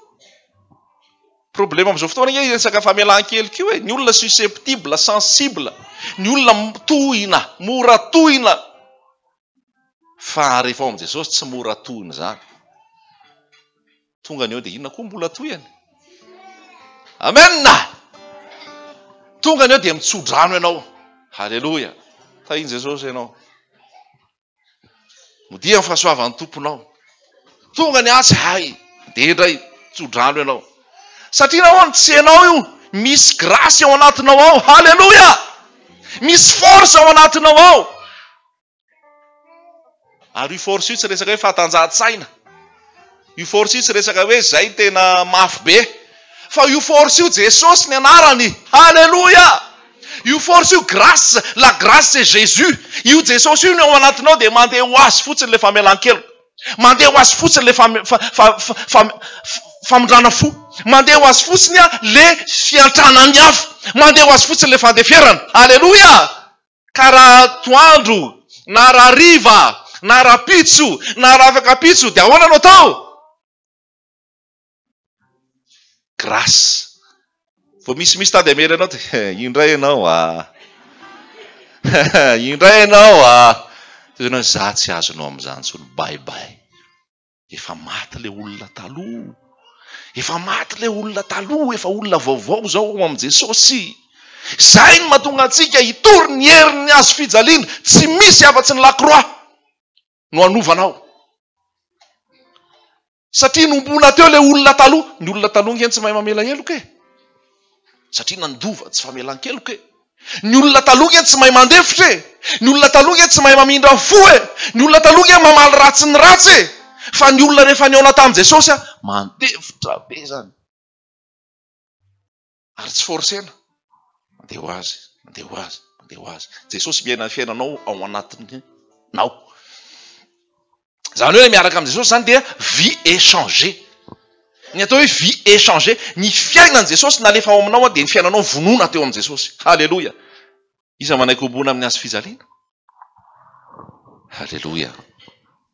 Problème amin'izao fotoana ange resaka famelan-keloka io e. Ny olona susceptible, sensible, ny olona tohina, mora tohina. Fa rehefa ao amin'i Jesosy tsy mora tohina izany. Tonga ny eo dia inona koa mbola tohiny? Amen! Tonga ny eo dia mitso-drano ianao. Haleloia. Tahin'i Jesosy ianao. Modia ny fahasoavan'ny Tomponao. Tonga ny atsy, hay, dia indray tso-drano ianao. Satria nahoana? Tsy ianao io, misy grâce ao anatinao ao. Haleloia! Misy force ao anatinao ao. Ary io force io tsy resaka hoe fahatanjahan-tsaina. Io force io tsy resaka hoe zay tena mafy be. Fa io force io Jesosy ny anarany. Haleloia! Io force io grâce, la grâce c'est Jésus. Io Jesosy io no ao anatinao dia mandeha ho azy fotsiny ilay famelan-keloka. Mandeha ho azy fotsiny ilay famindrana fo. Mandeha ho azy fotsiny le fiantrana ny hafa. Mandeha ho azy fotsiny le fandeferana. Aleloia! Ka raha atoandro, na raha hariva, na rahampitso, na raha afak'ampitso, dia ahoana no atao? Grâce. Vao misimisy tady hamely anao dia io indray ianao ah. Io indray ianao ah. Dia ianao za tsy azonao amin'izany intsony. Bye bye. Efa maty ilay olona taloha. Efa maty ilay olona taloha, efa olona vaovao izao ao amin'i Jesosy. Izay no mahatonga antsika hitory ny herin'ny hazo fijaliana. Tsy misy afa-tsy ny lakroa no hanovanao. Satria nombona teo ilay olona taloha. Ny olona taloha ange tsy mahay mamela heloka e. Satria nandova tsy famelan-keloka e. Ny olona taloha ange tsy mahay mandefitra e. Ny olona taloha ange tsy mahay mamindra fo e. Ny olona taloha ange mamaly ratsy ny ratsy e. Fa ny olona rehefa nihaona tamin'i Jesosy, mandefitra be izany. Ary tsy forcena. Mandeha ho azy, mandeha ho azy, mandeha ho azy. Jesosy miaina ny fiainanao ao anatinao. Izany hoe miaraka amin'i Jesosy izany dia vie échangée. Ny atao hoe vie échangée, ny fiainan'i Jesosy nalefa ao aminao dia ny fiainanao vonona teo amin'i Jesosy. Haleloia. Iza manaiky hombona amin'ny hazo fijaliana? Haleloia.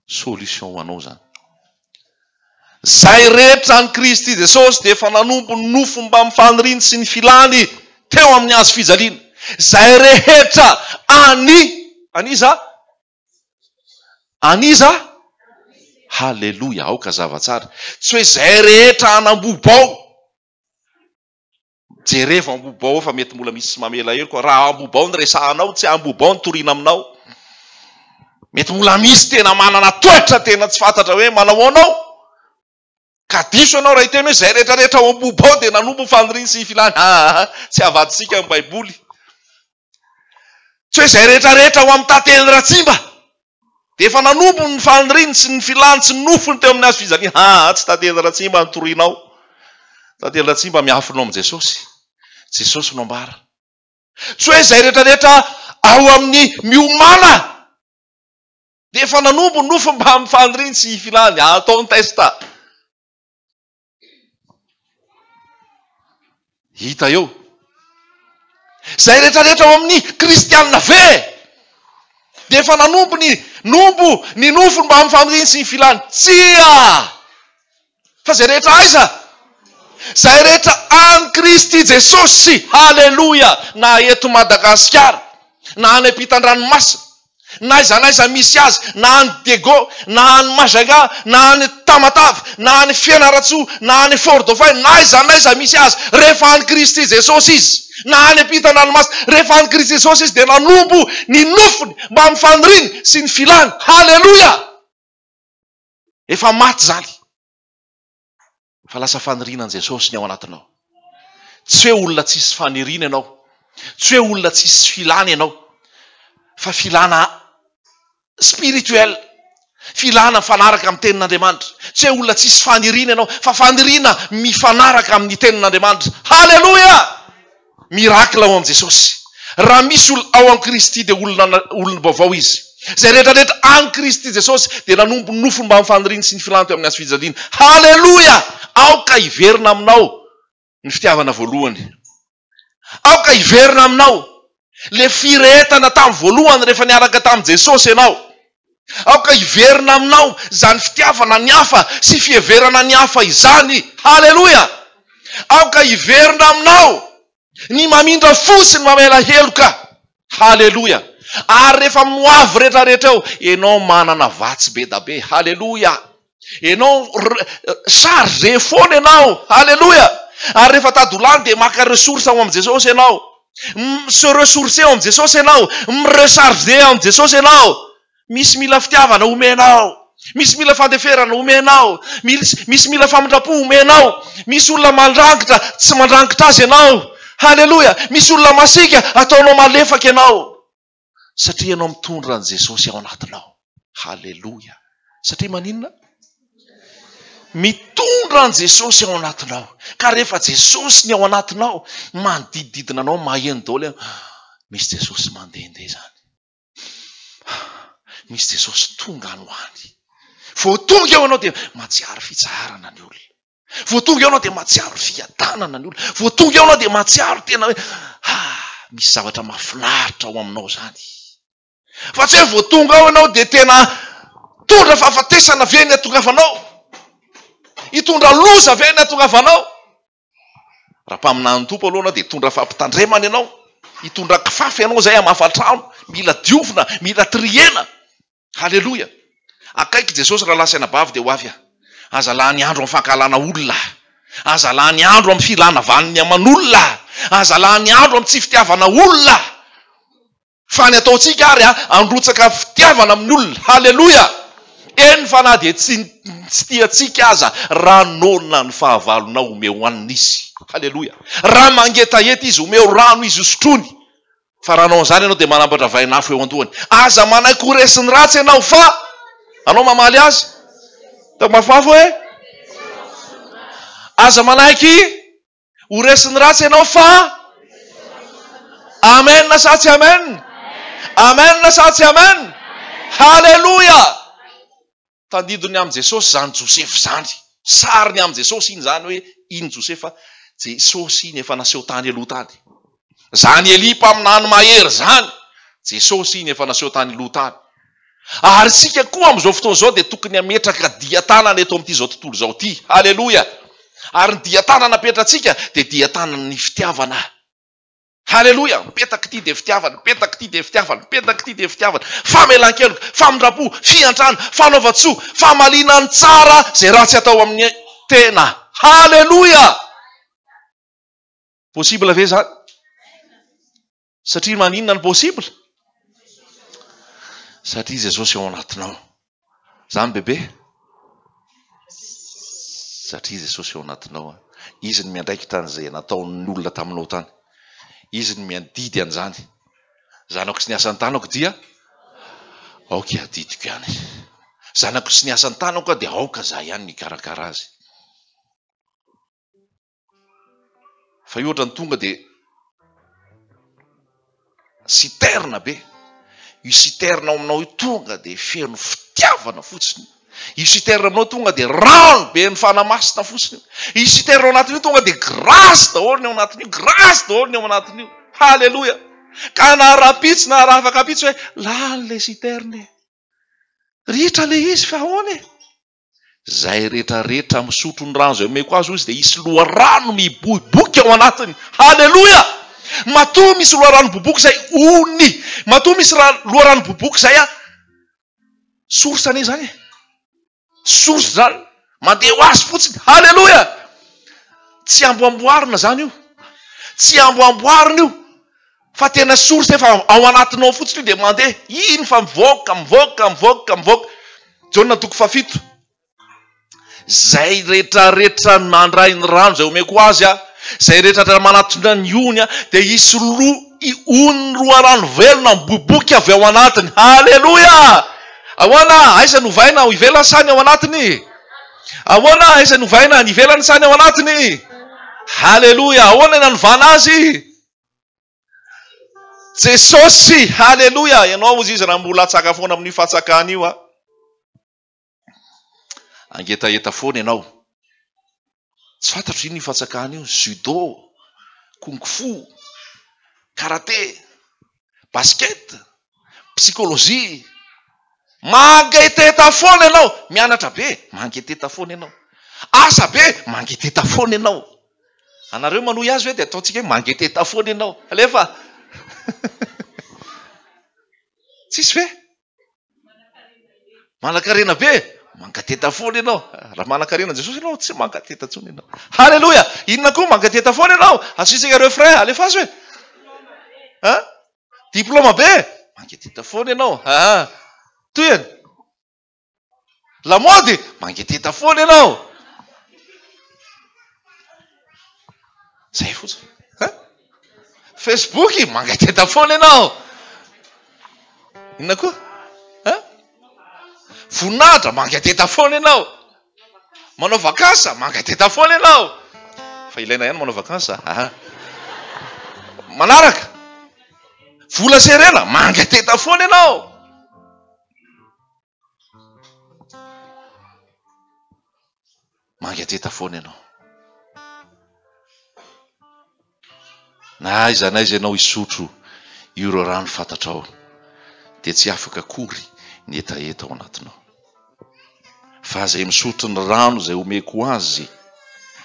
Solution ho anao izany. Izay rehetra an'i Kristy Jesosy dia efa nanompo ny nofo mbamin'ny faniriany sy ny filany teo amin'ny hazo fijaliana. Izay rehetra an'i an'iza? An'iza? Haleloia, aoka hazava tsara. Tsy hoe izay rehetra an'Ambohibao. Jerevo Ambohibao ao fa mety mbola misy mamela heloka. Raha Ambohibao no resahanao, tsy Ambohibao no toriana aminao. Mety mbola misy tena manana toetra tena tsy fantatra hoe manao ahoana ao. Ka diso ianao raha hiteny hoe izay rehetra rehetra ao Ambohibao dia nanompo ny faniriany sy ny filany. Aa, tsy avadintsika ny Baiboly. Tsy hoe izay rehetra rehetra ao amin'ny tantely Ratsimba dia efa nanompo ny faniriany sy ny filany sy ny nofony teo amin'ny hazo fijaliana. Aa, tsy tantely Ratsimba no torianao. Tantely Ratsimba miafina ao amin'i Jesosy. Jesosy no ambara. Tsy hoe izay rehetra rehetra ao amin'ny miomàna dia efa nanompo ny nofony mba amin'ny faniriany sy filany. Atao ny test. Hita eo. Izay rehetra rehetra ao amin'ny kristianina ve dia efa nanompo ny nompo ny nofony mba amin'ny faniriany sy ny filany? Tsia! Fa izay rehetra aiza? Izay rehetra an'i Kristy Jesosy, haleloia, na eto Madagasikara, na any ampitan-dranomasina, na aiza na aiza misy azy, na any Diego, na any Majunga, na any Tamatave, na any Fianarantsoa, na any Fort Dauphin, na aiza na aiza misy azy, rehefa an'i Kristy Jesosy izy, na any ampitan-dranomasina, rehefa an'i Kristy Jesosy izy dia nanompo ny nofony mbamin'ny faniriany sy ny filany. Haleloia! Efa maty izany. Fa lasa faniriana an'i Jesosy ny ao anatinao. Tsy hoe olona tsisy faniriana ianao. Tsy hoe olona tsisy filana ianao. Fa filana spirituel. Filana mifanaraka amin'ny tenin'Andriamanitra. Tsy hoe olona tsisy faniriana ianao, fa faniriana mifanaraka amin'ny tenin'Andriamanitra. Haleloia! Miracle ao amin'i Jesosy. Raha misy olona ao amin'i Kristy dia olona olom-baovao izy. Izay rehetra rehetra an'i Kristy Jesosy dia nanompo ny nofony mbamin'ny faniriany sy ny filany teo amin'ny hazo fijaliana. Haleloia! Aoka hiverina aminao ny fitiavana voalohany. Aoka hiverina aminao le firehetana tamin'ny voalohany rehefa niaraka tamin'i Jesosy ianao. Aoka hiverina aminao izany fitiavana ny hafa sy fiheverana ny hafa izany. Haleloia! Aoka hiverina aminao ny mamindra fo sy ny mamela heloka. Haleloia! Ary rehefa amin'ny hoavy rehetrarehetra eo, ianao manana vatsy be da be. Haleloia! Ianao chargé foana ianao. Haleloia! Ary rehefa tady ho lany dia maka ressource ao amin'i Jesosy ianao. Mi-se ressourcer ao amin'i Jesosy ianao. Mi-recharger ao amin'i Jesosy ianao. Misy mila fitiavana omenao. Misy mila fandeferana omenao. Misy misy mila famindram-po omenao. Misy olona mandrangitra, tsy mandrangitra azy ianao. Haleloia! Misy olona masiaka, ataonao malefaka ianao. Satria ianao mitondra an'i Jesosy ao anatinao. Haleloia. Satria maninona? Mitondra an'i Jesosy ao anatinao. Ka rehefa Jesosy ny ao anatinao, manodidididina anao maheno daholo ianao. Misy Jesosy mandehandeha izany. Misy Jesosy tonga any ho any. Vao tonga eo ianao dia mahatsiaro fitsaharana ny olona. Vao tonga eo ianao dia mahatsiaro fiadanana ny olona. Vao tonga eo ianao dia mahatsiaro tena hoe ah, misy zavatra mahafinaritra ao aminao izany. Fa tsy hoe vao tonga ao ianao dia tena tondra fahafatesana ve ny hatongavanao? Hitondra loza ve ny hatongavanao? Raha mpaminanin'ny Tompo aloha ianao dia hitondra fampitandremana ianao, hitondra kifafa ianao izay hamafa trano, mila diovina, mila triena. Haleloia! Akaiky Jesosy rahalahy sy anabavy dia ho avy aho. Aza lany andro amin'ny fankahalana olona. Aza lany andro amin'ny filana vaniny aman'olona. Aza lany andro amin'ny tsy fitiavana olona. Fa ny ataontsika ary a, handrotsaka fitiavana amin'ny olona. Haleloia! Eny fa na dia tsy tsy tia antsika aza, raha noana ny fahavalonao omeo hanina izy. Haleloia! Raha mangetaheta izy, omeo rano izy hosotroiny. Fa raha hanao an'izany ianao dia manambatra vainafo eo an-dohany. Aza manaiky ho resin'ny ratsy ianao fa anao mamaly azy. Ataoko mafimafy hoe aza manaiky ho resin'ny ratsy ianao fa Amen sa tsy amen? Amen sa tsy amen? Haleloia! Tandindon'ny amin'i Jesosy izany Josefa izany. Sariny amin'i Jesosy iny izany hoe iny Josefa, Jesosy iny efa naseho tany aloha tany. Izany Elia mpaminany mahery izany, Jesosy iny efa naseho tany aloha tany. Ary isika koa amin'izao fotoana izao dia tokony hametraka dian-tanana eto amin'ity izao tontolo izao ity. Haleloia! Ary ny dian-tanana apetratsika dia dian-tanan'ny fitiavana. Haleloia! Mipetaka ity dia fitiavana, mipetaka ity dia fitiavana, mipetaka ity dia fitiavana. Famelan-keloka, famindram-po, fiantrana, fanaovan-tsoa, famaliana ny tsara izay ratsy atao amin'ny tena. Haleloia! Possible ve izany? Satria maninona no possible? Satria Jesosy ao anatinao. Zany bebe? Satria Jesosy ao anatinao. Izy no miandraikitra an'izay nataon'ny olona taminao tany. Izy no miadidy an'izany. Zanako sy ny asan'ny tanako dia aoka adidiko ihany. Zanako sy ny asan'ny tanako dia aoka za ihany ny hikarakara azy. Fa io ohatrany tonga dia citerne be. Io citerne ao aminao io tonga dia feno fitiavana fotsiny. Io citerne aminao tonga dia rano be ny fanahy masina fotsiny. Io citerne ao anatin'io tonga dia grâce daholo ny ao anatin'io, grâce daholo ny ao anatin'io. Haleloia. Ka na rahampitso na rahafakampitso hoe lany ilay citerne e. Ritra ilay izy fa ahoana e? Izay rehetra rehetra misotro ny rano izay omeko azy hoy izy dia hisy loharano miboiboika ao anatiny. Haleloia! Matoa misy loharano miboiboika izay ony. Matoa misy loharano miboiboika izay a source anie izany e. Source izany. Mandeha ho azy fotsiny. Haleloia! Tsy amboamboarina izany io. Tsy amboamboarina io. Fa tena source efa ao anatinao fotsiny io dia mandeha iny fa mivoaka, mivoaka, mivoaka, mivoaka. Jaona toko fahafito. Zay retraretra mandray ny rano zay omeko azy a, zay retraretra manatona ny ony a, dia hisy lo ony loharano velona miboiboika avy ao anatiny. Haleloia! Ahoana? Aiza no ovaina? Ao ivelany sa ny ao anatiny? Ahoana? Aiza no ovaina? Any ivelany sa ny ao anatiny? Haleloia! Ahoana ny nanovana azy? Jesosy! Haleloia! Ianao hozy izy raha mbola hatsaka foana amin'io fatsakana io a. Hangetaheta foana ianao. Tsy fantatro inona io fatsakana io, judo, kung fu, karate, basket, psychologie. Mangetaheta foana ianao. Mianatra be, mangetaheta foana ianao. Asa be, mangetaheta foana ianao. Anareo manohy azy ve dia ataontsika hoe mangetaheta foana ianao. Alefa! Tsisy ve? Manankarena be? Mangateta foana ianao. Raha manankarena Jesosy ianao, tsy mangateta intsony ianao. Haleloia! Inona koa mangateta foana ianao? Asiantsika refrain, alefaso e. Ha? Diploma be? Mangeteta foana ianao. Ha. Tohiny. Lamaody? Mangeteta foana ianao. Zay fotsiny. Ha? Facebook? Mangeteta foana ianao. Inona koa? Ha? Voninahitra? Mangeteta foana ianao. Manao vacances? Mangeteta foana ianao. Fa ilaina ihany manao vacances. Aha. Manaraka. Vola sy harena, mangetaheta foana ianao. Mangetaheta foana ianao. Na aiza na aiza ianao hisotro ireo rano fantatrao dia tsy afaka akory ny hetaheta ao anatinao. Fa izay misotro ny rano izay omeko azy,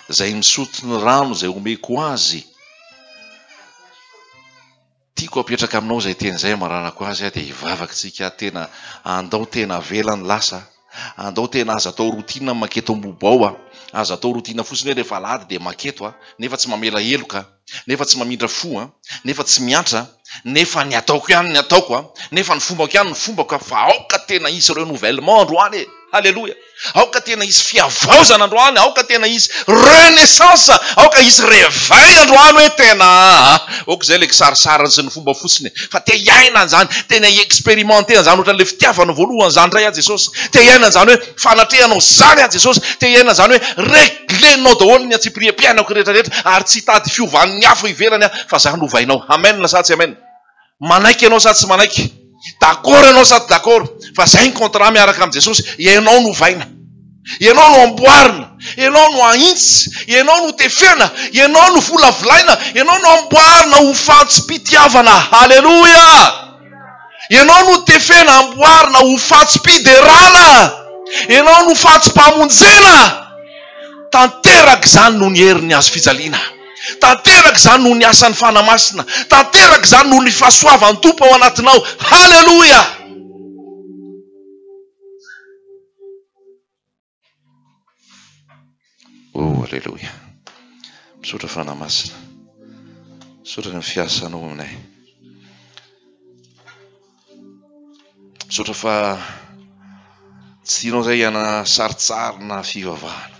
izay misotro ny rano izay omeko azy, Tiako apetraka aminao izay teny izay hamaranako azy dia hivavaka tsika tena andao tena avela ny lasa andao tena aza atao routine ny maketo Ambohibao a aza atao routine fotsiny hoe rehefa alahady dia maketo a nefa tsy mamela heloka nefa tsy mamindra fo a nefa tsy miantra nefa ny ataoko ihany ny ataoko a nefa ny fombako ihany ny fombako a fa aoka tena hisy renouvellement androany e haleloia Aoka tena hisy fihavaozana androany, aoka tena hisy renaissance, aoka hisy réveil androany hoe tena aa, ok izay ilay kisarisariny sy ny fomba fotsiny e, fa te hiaina an'izany, tena hi-experimenter an'izany ohatran'ilay fitiavana voalohany izany indray aho Jesosy, te hiaina an'izany hoe fanatrehanao izany aho Jesosy, te hiaina an'izany hoe regler-nao daholo ny antsipiriam-piainako rehetra rehetra ary tsy hitady fiovan'ny hafa ivelany aho fa za no ovainao. Amen sa tsy amen? Manaiky ianao sa tsy manaiky? D'accord ianao sa tsy d'accord? Fa zay ny contrat miaraka amin'i Jesosy, ianao no ovaina. Ianao no amboarina, ianao no ahintsy, ianao no tefena, ianao no volavolaina, ianao no amboarina ho fantsom-pitiavana. Haleloia! Ianao no tefena, amboarina ho fantsom-piderana. Ianao no fantsom-pamonjena. Tanteraka izany noho ny herin'ny hazo fijaliana. Tanteraka izany noho ny asan'ny Fanahy Masina. Tanteraka izany noho ny fahasoavan'ny Tompo ao anatinao. Haleloia! Oh, aleloia. Misaotra Fanahy Masina. Misaotra ny fiasanao aminay. Misaotra fa tsy tianao izay hiaina sarintsarina fivavahana.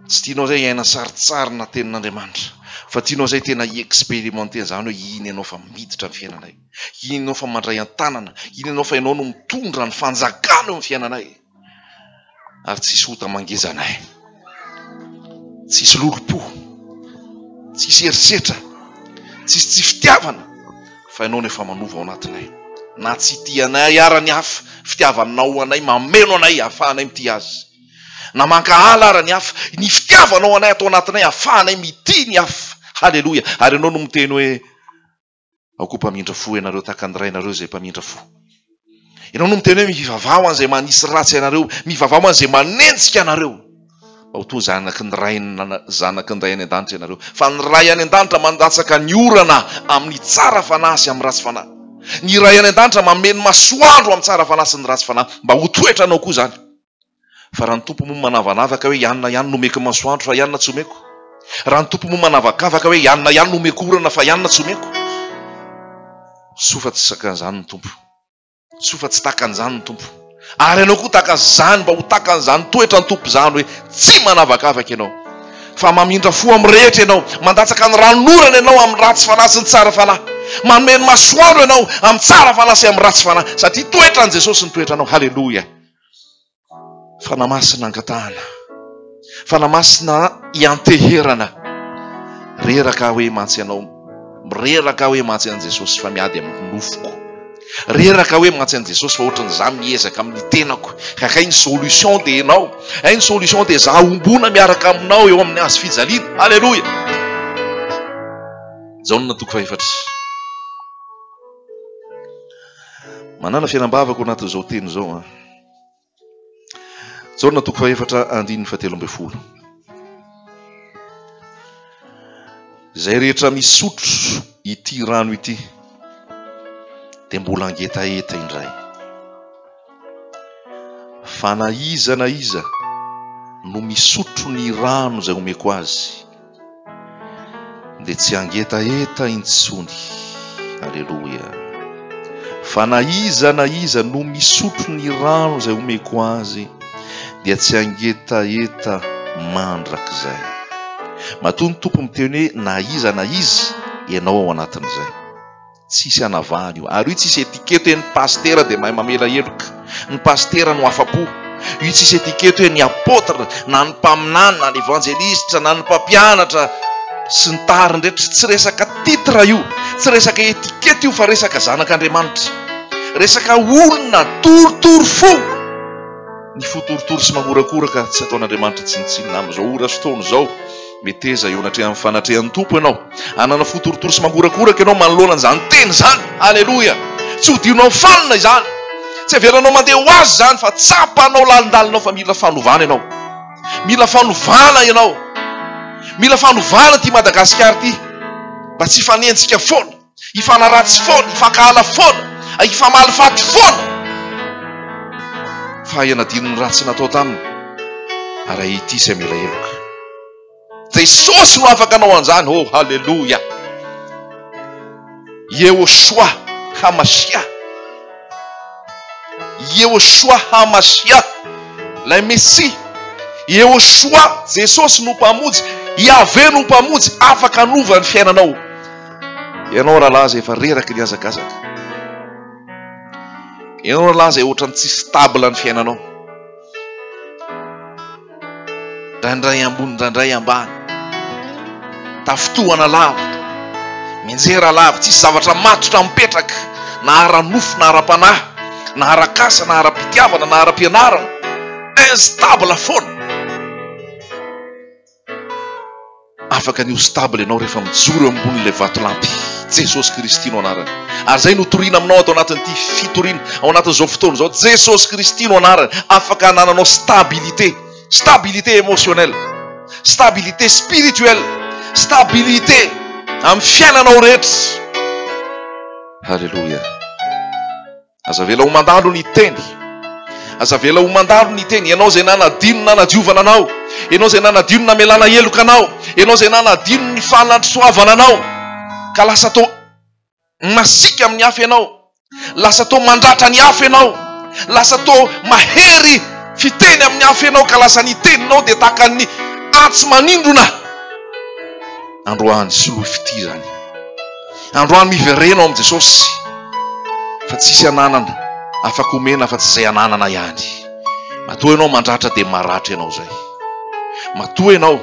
Tsy tianao izay hiaina sarintsarina tenin'Andriamanitra. Fa tianao izay tena hi-experimenter an'izany hoe iny ianao fa miditra ny fiainanay. Iny ianao fa mandray an-tanana. Iny ianao fa ianao no mitondra ny fanjakana eo amin'ny fiainanay. Ary tsisy ota mangeja anay. Tsisy lolompo. Tsisy herisetra. Tsisy tsy fitiavana. Fa ianao no efa manova ao anatinay. Na tsy tia anay ara ny hafa, fitiavanao ho anay mameno anay ahafahanay mitia azy. Na mankahala ara ny hafa, ny fitiavanao anay ato anatinay ahafahanay mitia ny hafa. Haleloia. Ary ianao no miteny hoe. Ao koa mpamindra fo ianareo tahaka ny Rainareo izay mpamindra fo. Ianao no miteny hoe mivavaha ho an'izay manisy ratsy anareo, mivavaha ho an'izay manenjika anareo. Mba ho toa zanaky ny Ray zanaky ny Ray any an-danitra ianareo. Fa ny Ray any an-danitra mandatsaka ny orana amin'ny tsara fanahy sy amin'ny ratsy fanahy. Ny Ray any an-danitra manome ny masoandro amin'ny tsara fanahy sy ny ratsy fanahy. Mba ho toetranao koa izany. Fa raha ny Tompo moa manavanavaka hoe ianona ihany no omeko masoandro fa ianona tsy omeko? Raha ny Tompo moa manavakavaka hoe ianona ihany no omeko orana fa ianona tsy omeko? Soa fa tsy zakan'izany ny Tompo. Soa fa tsy takan'izany ny Tompo. Ary ianao koa tahaka izany mba ho takan'izany toetran'ny Tompo izany hoe tsy manavakavaka ianao. Fa mamindra fo amin'ny rehetra ianao, mandatsaka ny ranon'orana ianao amin'ny ratsy fanahy sy ny tsara fanahy. Manome ny masoandro ianao amin'ny tsara fanahy sy amin'ny ratsy fanahy. Satria toetran'i Jesosy ny toetranao. Haleloia. Fanahy Masina angatahana. Fanahy Masina ianteherana. Reraka aho hoe mantsy anao. Reraka aho hoe mantsy an'i Jesosy fa miady amin'ny nofoko. Reraka aho hoe mantsy an'i Jesosy fa ohatran'ny za miezaka amin'ny tenako. Ka kay ny solution dia ianao. Hay ny solution dia za ombona miaraka aminao eo amin'ny hazo fijaliana. Alléluia. Jaona toko fahefatra. Manana fiainam-bavaka ao anatin'izao teny izao an. Jaona toko fahefatra andininy fahatelo ambin'ny folo. Izay rehetra misotro ity rano ity dia mbola hangetaheta indray. Fa na iza na iza no misotro ny rano izay omeko azy dia tsy hangetaheta intsony. Aleloia. Fa na iza na iza no misotro ny rano izay omeko azy dia tsy hangetaheta mandrakizay. Matoa ny Tompo miteny hoe na iza na iza, ianao ao anatin'izay. Tsisy anavahana io. Ary io tsisy etikety hoe ny pasitera dia mahay mamela heloka. Ny pasitera no afa-po. Io tsisy etikety hoe ny apotre na ny mpaminany na ny evanjelistra na ny mpampianatra sy ny tariny rehetra. Tsy resaka titre io. Tsy resaka etikety io fa resaka zanak'Andriamanitra. Resaka olona torotoro fo. Ny fo torotoro sy mangorakoraka tsy ataon'Andriamanitra tsinontsinona amin'izao ora sy fotoana izao. Meteza eo anatrehan'ny fanatrehan'ny Tompo ianao. Hanana fo torotoro sy mangorakoraka ianao manoloana an'izany teny izany. Aleloia! Tsy hodionao fanina izany. Tsy avelanao mandeha ho azy izany fa tsapanao lalindalina ao fa mila fanovana ianao. Mila fanovana ianao. Mila fanovana ity Madagasikara ity mba tsy hifanenjika foana, hifanaratsy foana, hifankahala foana, hifamaly faty foana. Fa hanadino ny ratsy natao taminy ary hahitia sy hamela heloka. Jesosy no afaka hanao an'izany. Oh, haleloia! Yehoshua Hamashiah. Yehoshua Hamashiah, ilay Mesia. Yehoshua, Jesosy no Mpamonjy, Yahveh no Mpamonjy, afaka hanova ny fiainanao. Ianao rahalahy izay efa reraky ny hazakazaka. Ianao rahalahy izay ohatran'ny tsy stable ny fiainanao. Indraindray ambony, indraindray ambany. Tafintohana lavitra, mianjera lavitra, tsisy zavatra matotra mipetraka, na ara-nofo na ara-panahy, na ara-kasa na ara-pitiavana na ara-pianarana. Instable foana. Afaka ny ho stable ianao rehefa mijoro eo ambonin'ilay vatolampy. Jesosy Kristy no anarany. Ary izay no torina aminao ato anatin'ity fitoriana, ao anatin'izao fotoana izao. Jesosy Kristy no anarany. Afaka hanananao stabilité. Stabilité émotionnelle. Stabilité spirituelle. Stabilité amin'ny fiainanao rehetra. Alléluia. Aza avela ho mandalo ny teny. Aza avela ho mandalo ny teny. Ianao izay nanadino ny nanadiovana anao. Ianao izay nanadino ny namelana heloka anao. Ianao izay nanadino ny fanandrosoavana anao. Ka lasa toa masiaka amin'ny hafa ianao. Lasa toa mandratra ny hafa ianao. Lasa toa mahery fiteny amin'ny hafa ianao ka lasa ny teninao dia tahaka ny antsy manindrona. Androany soloy fitia izany. Androany miverena ao amin'i Jesosy fa tsisy ananana afaka omena afa-tsy izay ananana ihany. Matoa ianao mandratra dia maratra ianao izay. Matoa ianao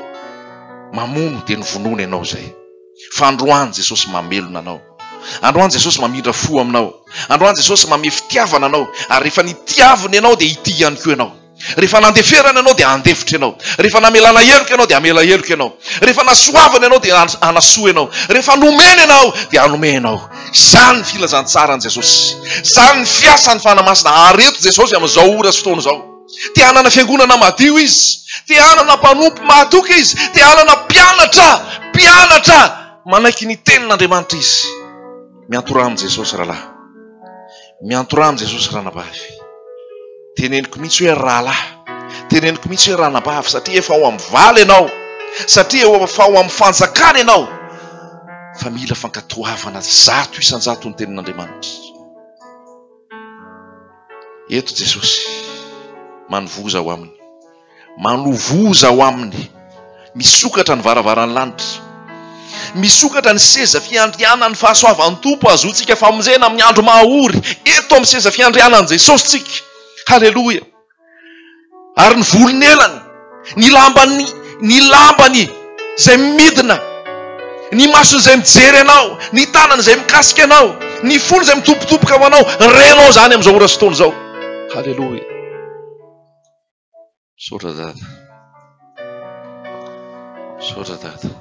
mamono dia novonoina ianao izay. Fa androany Jesosy mamelona anao. Androany Jesosy mamindra fo aminao. Androany Jesosy mamehy fitiavana anao. Ary rehefa nitiaviny ianao dia hitia ihany koa ianao. Rehefa nandeferana ianao dia handefitra ianao. Rehefa namelana heloka ianao dia hamela heloka ianao. Rehefa nasoavana ianao dia hanasoa ianao. Rehefa nomena ianao dia hanome ianao. Izany ny filazantsaran'i Jesosy. Izany ny fiasan'ny Fanahy Masina. Ary eto Jesosy amin'izao ora sy fotoana izao. Te hanana fiangonana madio Izy. Te hanana mpanompo mahatoky Izy. Te hanana mpianatra, mpianatra manaiky ny tenin'Andriamanitra Izy. Miantoraha amin'i Jesosy rahalahy. Miantoraha amin'i Jesosy ranabavy. Teneniko mihitsy hoe rahalahy. Teneniko mihitsy hoe ranabavy satria efa ao amin'ny valy ianao. Satria efa ao amin'ny fanjakana ianao. Fa mila fankatoavana 100% ny tenin'Andriamanitra. Eto Jesosy manovoza ao aminy. Manovoza ao aminy. Misokatra ny varavaran'ny lanitra. Misokatra ny seza fiandrianan'ny fahasoavan'ny Tompo ahazoantsika famonjena amin'ny andro mahaory. Eto amin'ny seza fiandrianan'i Jesosy tsika. Haleloia. Ary ny volon'elany, ny lambany, ny lambany izay midina, ny masony izay mijery anao, ny tanany izay mikasika anao, ny fony izay mitobotoboka ho anao, renao izany amin'izao ora sy fotoana izao. Haleloia. Misaotra Dada. Misaotra Dada.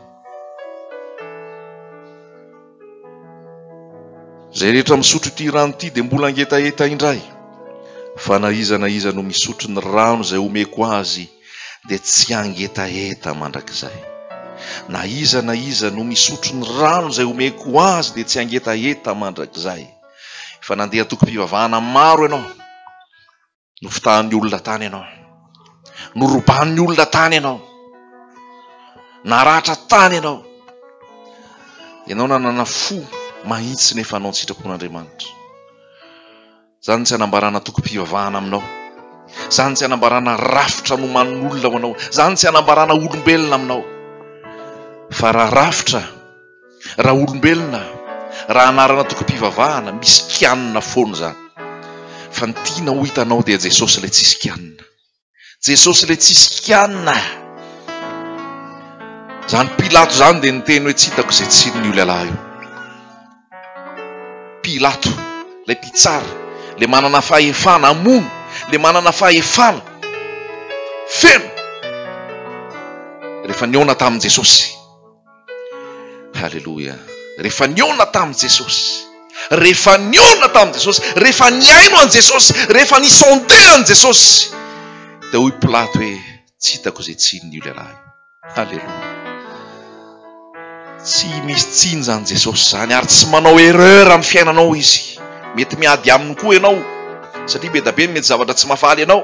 Izay rehetra misotro ity rano ity dia mbola hangetaheta indray. Fa na iza na iza no misotro ny rano izay omeko azy dia tsy hangetaheta mandrakizay. Na iza na iza no misotro ny rano izay omeko azy dia tsy hangetaheta mandrakizay. Efa nandeha antokom-pivavahana maro ianao. Nofitahan'ny olona tany ianao. Noroban'ny olona tany ianao. Naratra tany ianao. Ianao nanana fo mahitsy nefa hanao ny sitrapon'Andriamanitra. Izany tsy hanambarana tokom-pivavahana aminao. Izany tsy hanambarana rafitra nomanin'olona ho anao. Izany tsy hanambarana olombelona aminao. Fa raha rafitra Raha olombelona, raha anarana tokom-pivavahana, misy kianina foana izany. Fa ny tiana ho hitanao dia Jesosy ilay tsisy kianina. Jesosy ilay tsisy kianina. Izany Pilato izany dia niteny hoe tsy hitako izay tsinin'io lehilahy io. Pilato, ilay mpitsara, ilay manana fahefana hamono, ilay manana fahefana feno, rehefa nihaona tamin'i Jesosy. Haleloia. Rehefa nihaona tamin'i Jesosy, rehefa nihaona tamin'i Jesosy, rehefa nihaino an'i Jesosy, rehefa nisonde an'i Jesosy, dia hoy Pilato hoe, tsy hitako izay tsinin'io lehilahy io. Haleloia. Tsy misy tsiny izany Jesosy izany ary tsy manao erreur amin'ny fiainanao Izy. Mety miady aminy koa ianao satria be dia be ny mety zavatra tsy mahafaly anao.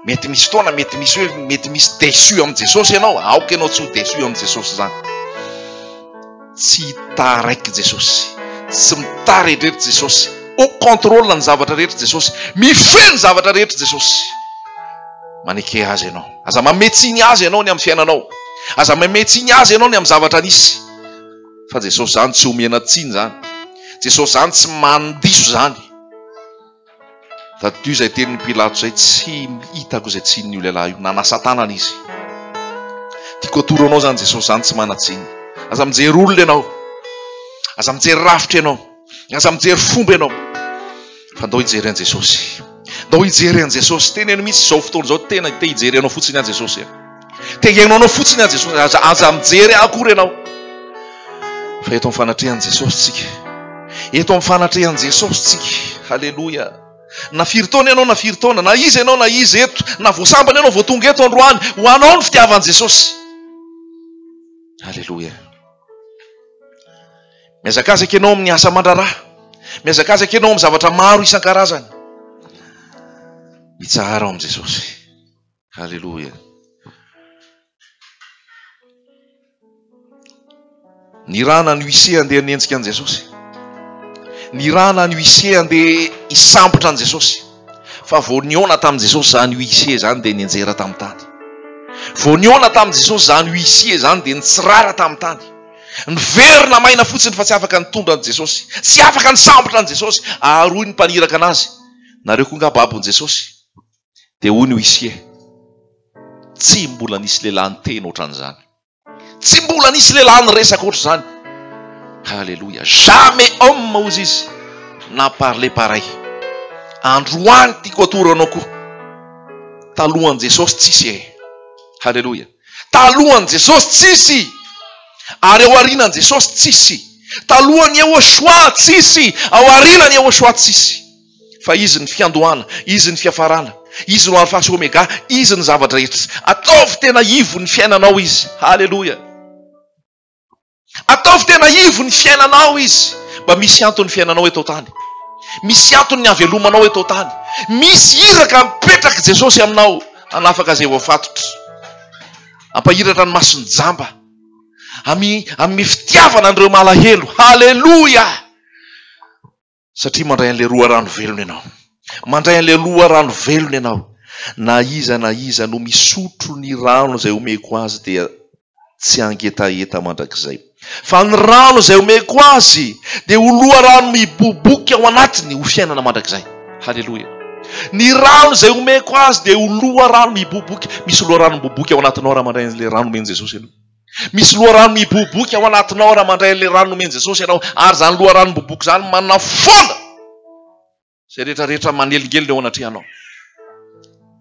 Mety misy fotoana mety misy hoe mety misy déçu amin'i Jesosy ianao, aoka ianao tsy ho déçu amin'i Jesosy izany. Tsy taraiky Jesosy, tsy mitaredretra Jesosy, au contrôle ny zavatra rehetra Jesosy, mifehy ny zavatra rehetra Jesosy. Maneke Azy ianao. Aza manome tsiny Azy ianao ny amin'ny fiainanao. Aza manome tsiny Azy ianao ny amin'ny zavatra nisy. Fa Jesosy izany tsy omena tsiny izany. Jesosy izany tsy mandiso izany. Tadidio izay tenin'i Pilato izay, tsy hitako izay tsinin'io lehilahy io. Nanasa tanana izy. Tiako atoro anao izany Jesosy izany tsy manan-tsiny. Aza mijery olona ianao. Aza mijery rafitra ianao. Aza mijery fomba ianao. Fa ndao hijery an'i Jesosy. Ndao hijery an'i Jesosy. Teneno mihitsy izao fotoana izao tena te hijery anao fotsiny aho Jesosy. Te hihaino anao fotsiny aho Jesosy. Aza, aza mijery ahy akory ianao. Fa eto amin'ny fanatrehan'i Jesosy tsika. Eto amin'ny fanatrehan'i Jesosy tsika. Haleloia. Na firy taona ianao na firy taona, na iza ianao na iza eto, na voasambany ianao vao tonga eto androany, ho anao ny fitiavan'i Jesosy. Haleloia. Mihazakazaka ianao amin'ny asa aman-draharaha. Mihazakazaka ianao amin'ny zavatra maro isan-karazany. Mitsahara ao amin'i Jesosy. Haleloia. Nirahana ny huissier andeha hanenjika an'i Jesosy. Nirahana ny huissier andeha hisambotra an'i Jesosy. Fa vao nihaona tamin'i Jesosy izany huissier izany dia nianjera tamin'ny tany. Vao nihaona tamin'i Jesosy izany huissier izany dia nitsirara tamin'ny tany. Niverina maina fotsiny fa tsy afaka nitondra an'i Jesosy. Tsy afaka nisambotra an'i Jesosy. Ary hoy ny mpaniraka anazy, Nareo koa angaha babon'i Jesosy? Dia hoy ny huissier, Tsy mbola nisy lehilahy niteny ohatran'izany. Tsy mbola nisy lehilahy niresaka ohatr'izany. Haleloia. Jamais homme, hozy izy, n'a parlé pareil. Androany tiako atoro anao koa. Talohan'i Jesosy tsisy e. Haleloia. Talohan'i Jesosy tsisy. Ary ao aorianan'i Jesosy tsisy. Talohan'i Yehoshoa tsisy. Ao aorianan'i Yehoshoa tsisy. Fa Izy ny fiandohana, Izy ny fiafarana, Izy no Alfa sy Omega, Izy ny zavatra rehetra. Ataovy tena ivo ny fiainanao Izy. Haleloia. Ataovy tena ivo ny fiainanao Izy. Mba misy antony ny fiainanao eto an-tany. Misy antony ny havelomanao eto an-tany. Misy iraka mipetrak'i Jesosy aminao hanafaka izay voafatotra. Hampahiratra ny mason'ny jamba. Amy, amin'ny fitiavana an'ireo malahelo. Haleloia. Satria mandray an'ilay loharano velona ianao. Mandray an'ilay loharano velona ianao. Na iza na iza no misotro ny rano izay omeko azy dia tsy hangetaheta mandrakizay. Fa ny rano izay omeko azy dia ho loharano miboboka ao anatiny ho fiainana mandrakizay. Haleloia. Ny rano izay omeko azy dia ho loharano miboboka. Misy loharano miboboka ao anatinao raha mandray an'ilay rano omen'i Jesosy ianao. Misy loharano miboiboika ao anatinao raha mandray an'ilay rano nomen'i Jesosy ianao, ary izany loharano miboiboika izany manafoana izay rehetra rehetra manelingelina eo anatrehanao.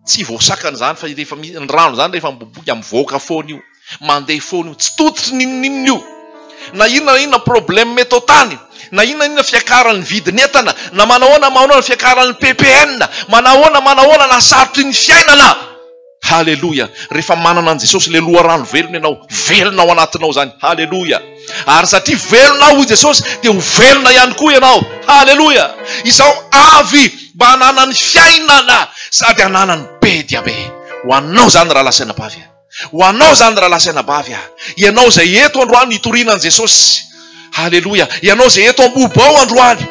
Tsy voasakana izany fa rehefa ny rano izany rehefa miboiboika mivoaka foana io, mandeha foana io, tsy tototry n'inon'inona io. Na inona na inona problème eto an-tany, na inona na inona fiakaran'ny vidin'entana, na manahoana manahoana fiakaran'ny PPN, manahoana manahoana na sarotry ny fiainana. Haleloia! Rehefa manana an'i Jesosy ilay loharano velona ianao, velona ao anatinao izany. Haleloia! Ary satria velona aho hoy Jesosy dia ho velona ihany koa ianao. Haleloia! Izaho avy mba hananany fiainana sady hananany be dia be. Ho anao izany rahalahy sy anabavy a. Ho anao izany rahalahy sy anabavy a. Ianao izay eto androany hitoriana an'i Jesosy. Haleloia! Ianao izay eto Ambohibao androany,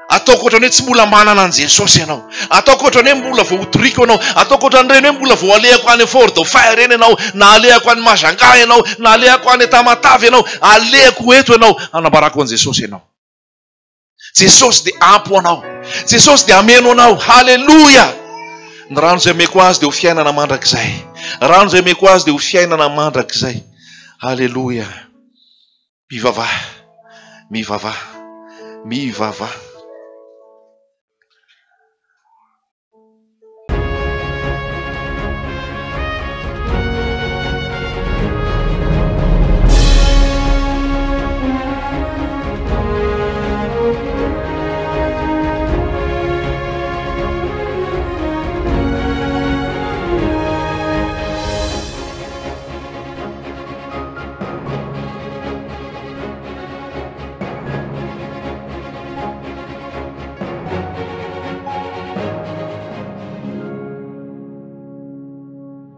ataoko ohatran'ny hoe tsy mbola manana an'i Jesosy ianao. Ataoko ohatran'ny hoe mbola vao hotoriko ianao. Ataoko ohatran'ireny hoe mbola vao alehako any Fort Dauphin ireny ianao, na alehako any Majunga ianao, na alehako any Tamatave ianao. Alehako eto ianao, hanambarako an'i Jesosy ianao. Jesosy dia ampy ho anao. Jesosy dia hameno anao. Haleloia! Ny rano izay omeko azy dia ho fiainana mandrakizay. Rano izay omeko azy dia ho fiainana mandrakizay. Haleloia! Mivavaha, mivavaha, Mivavaha.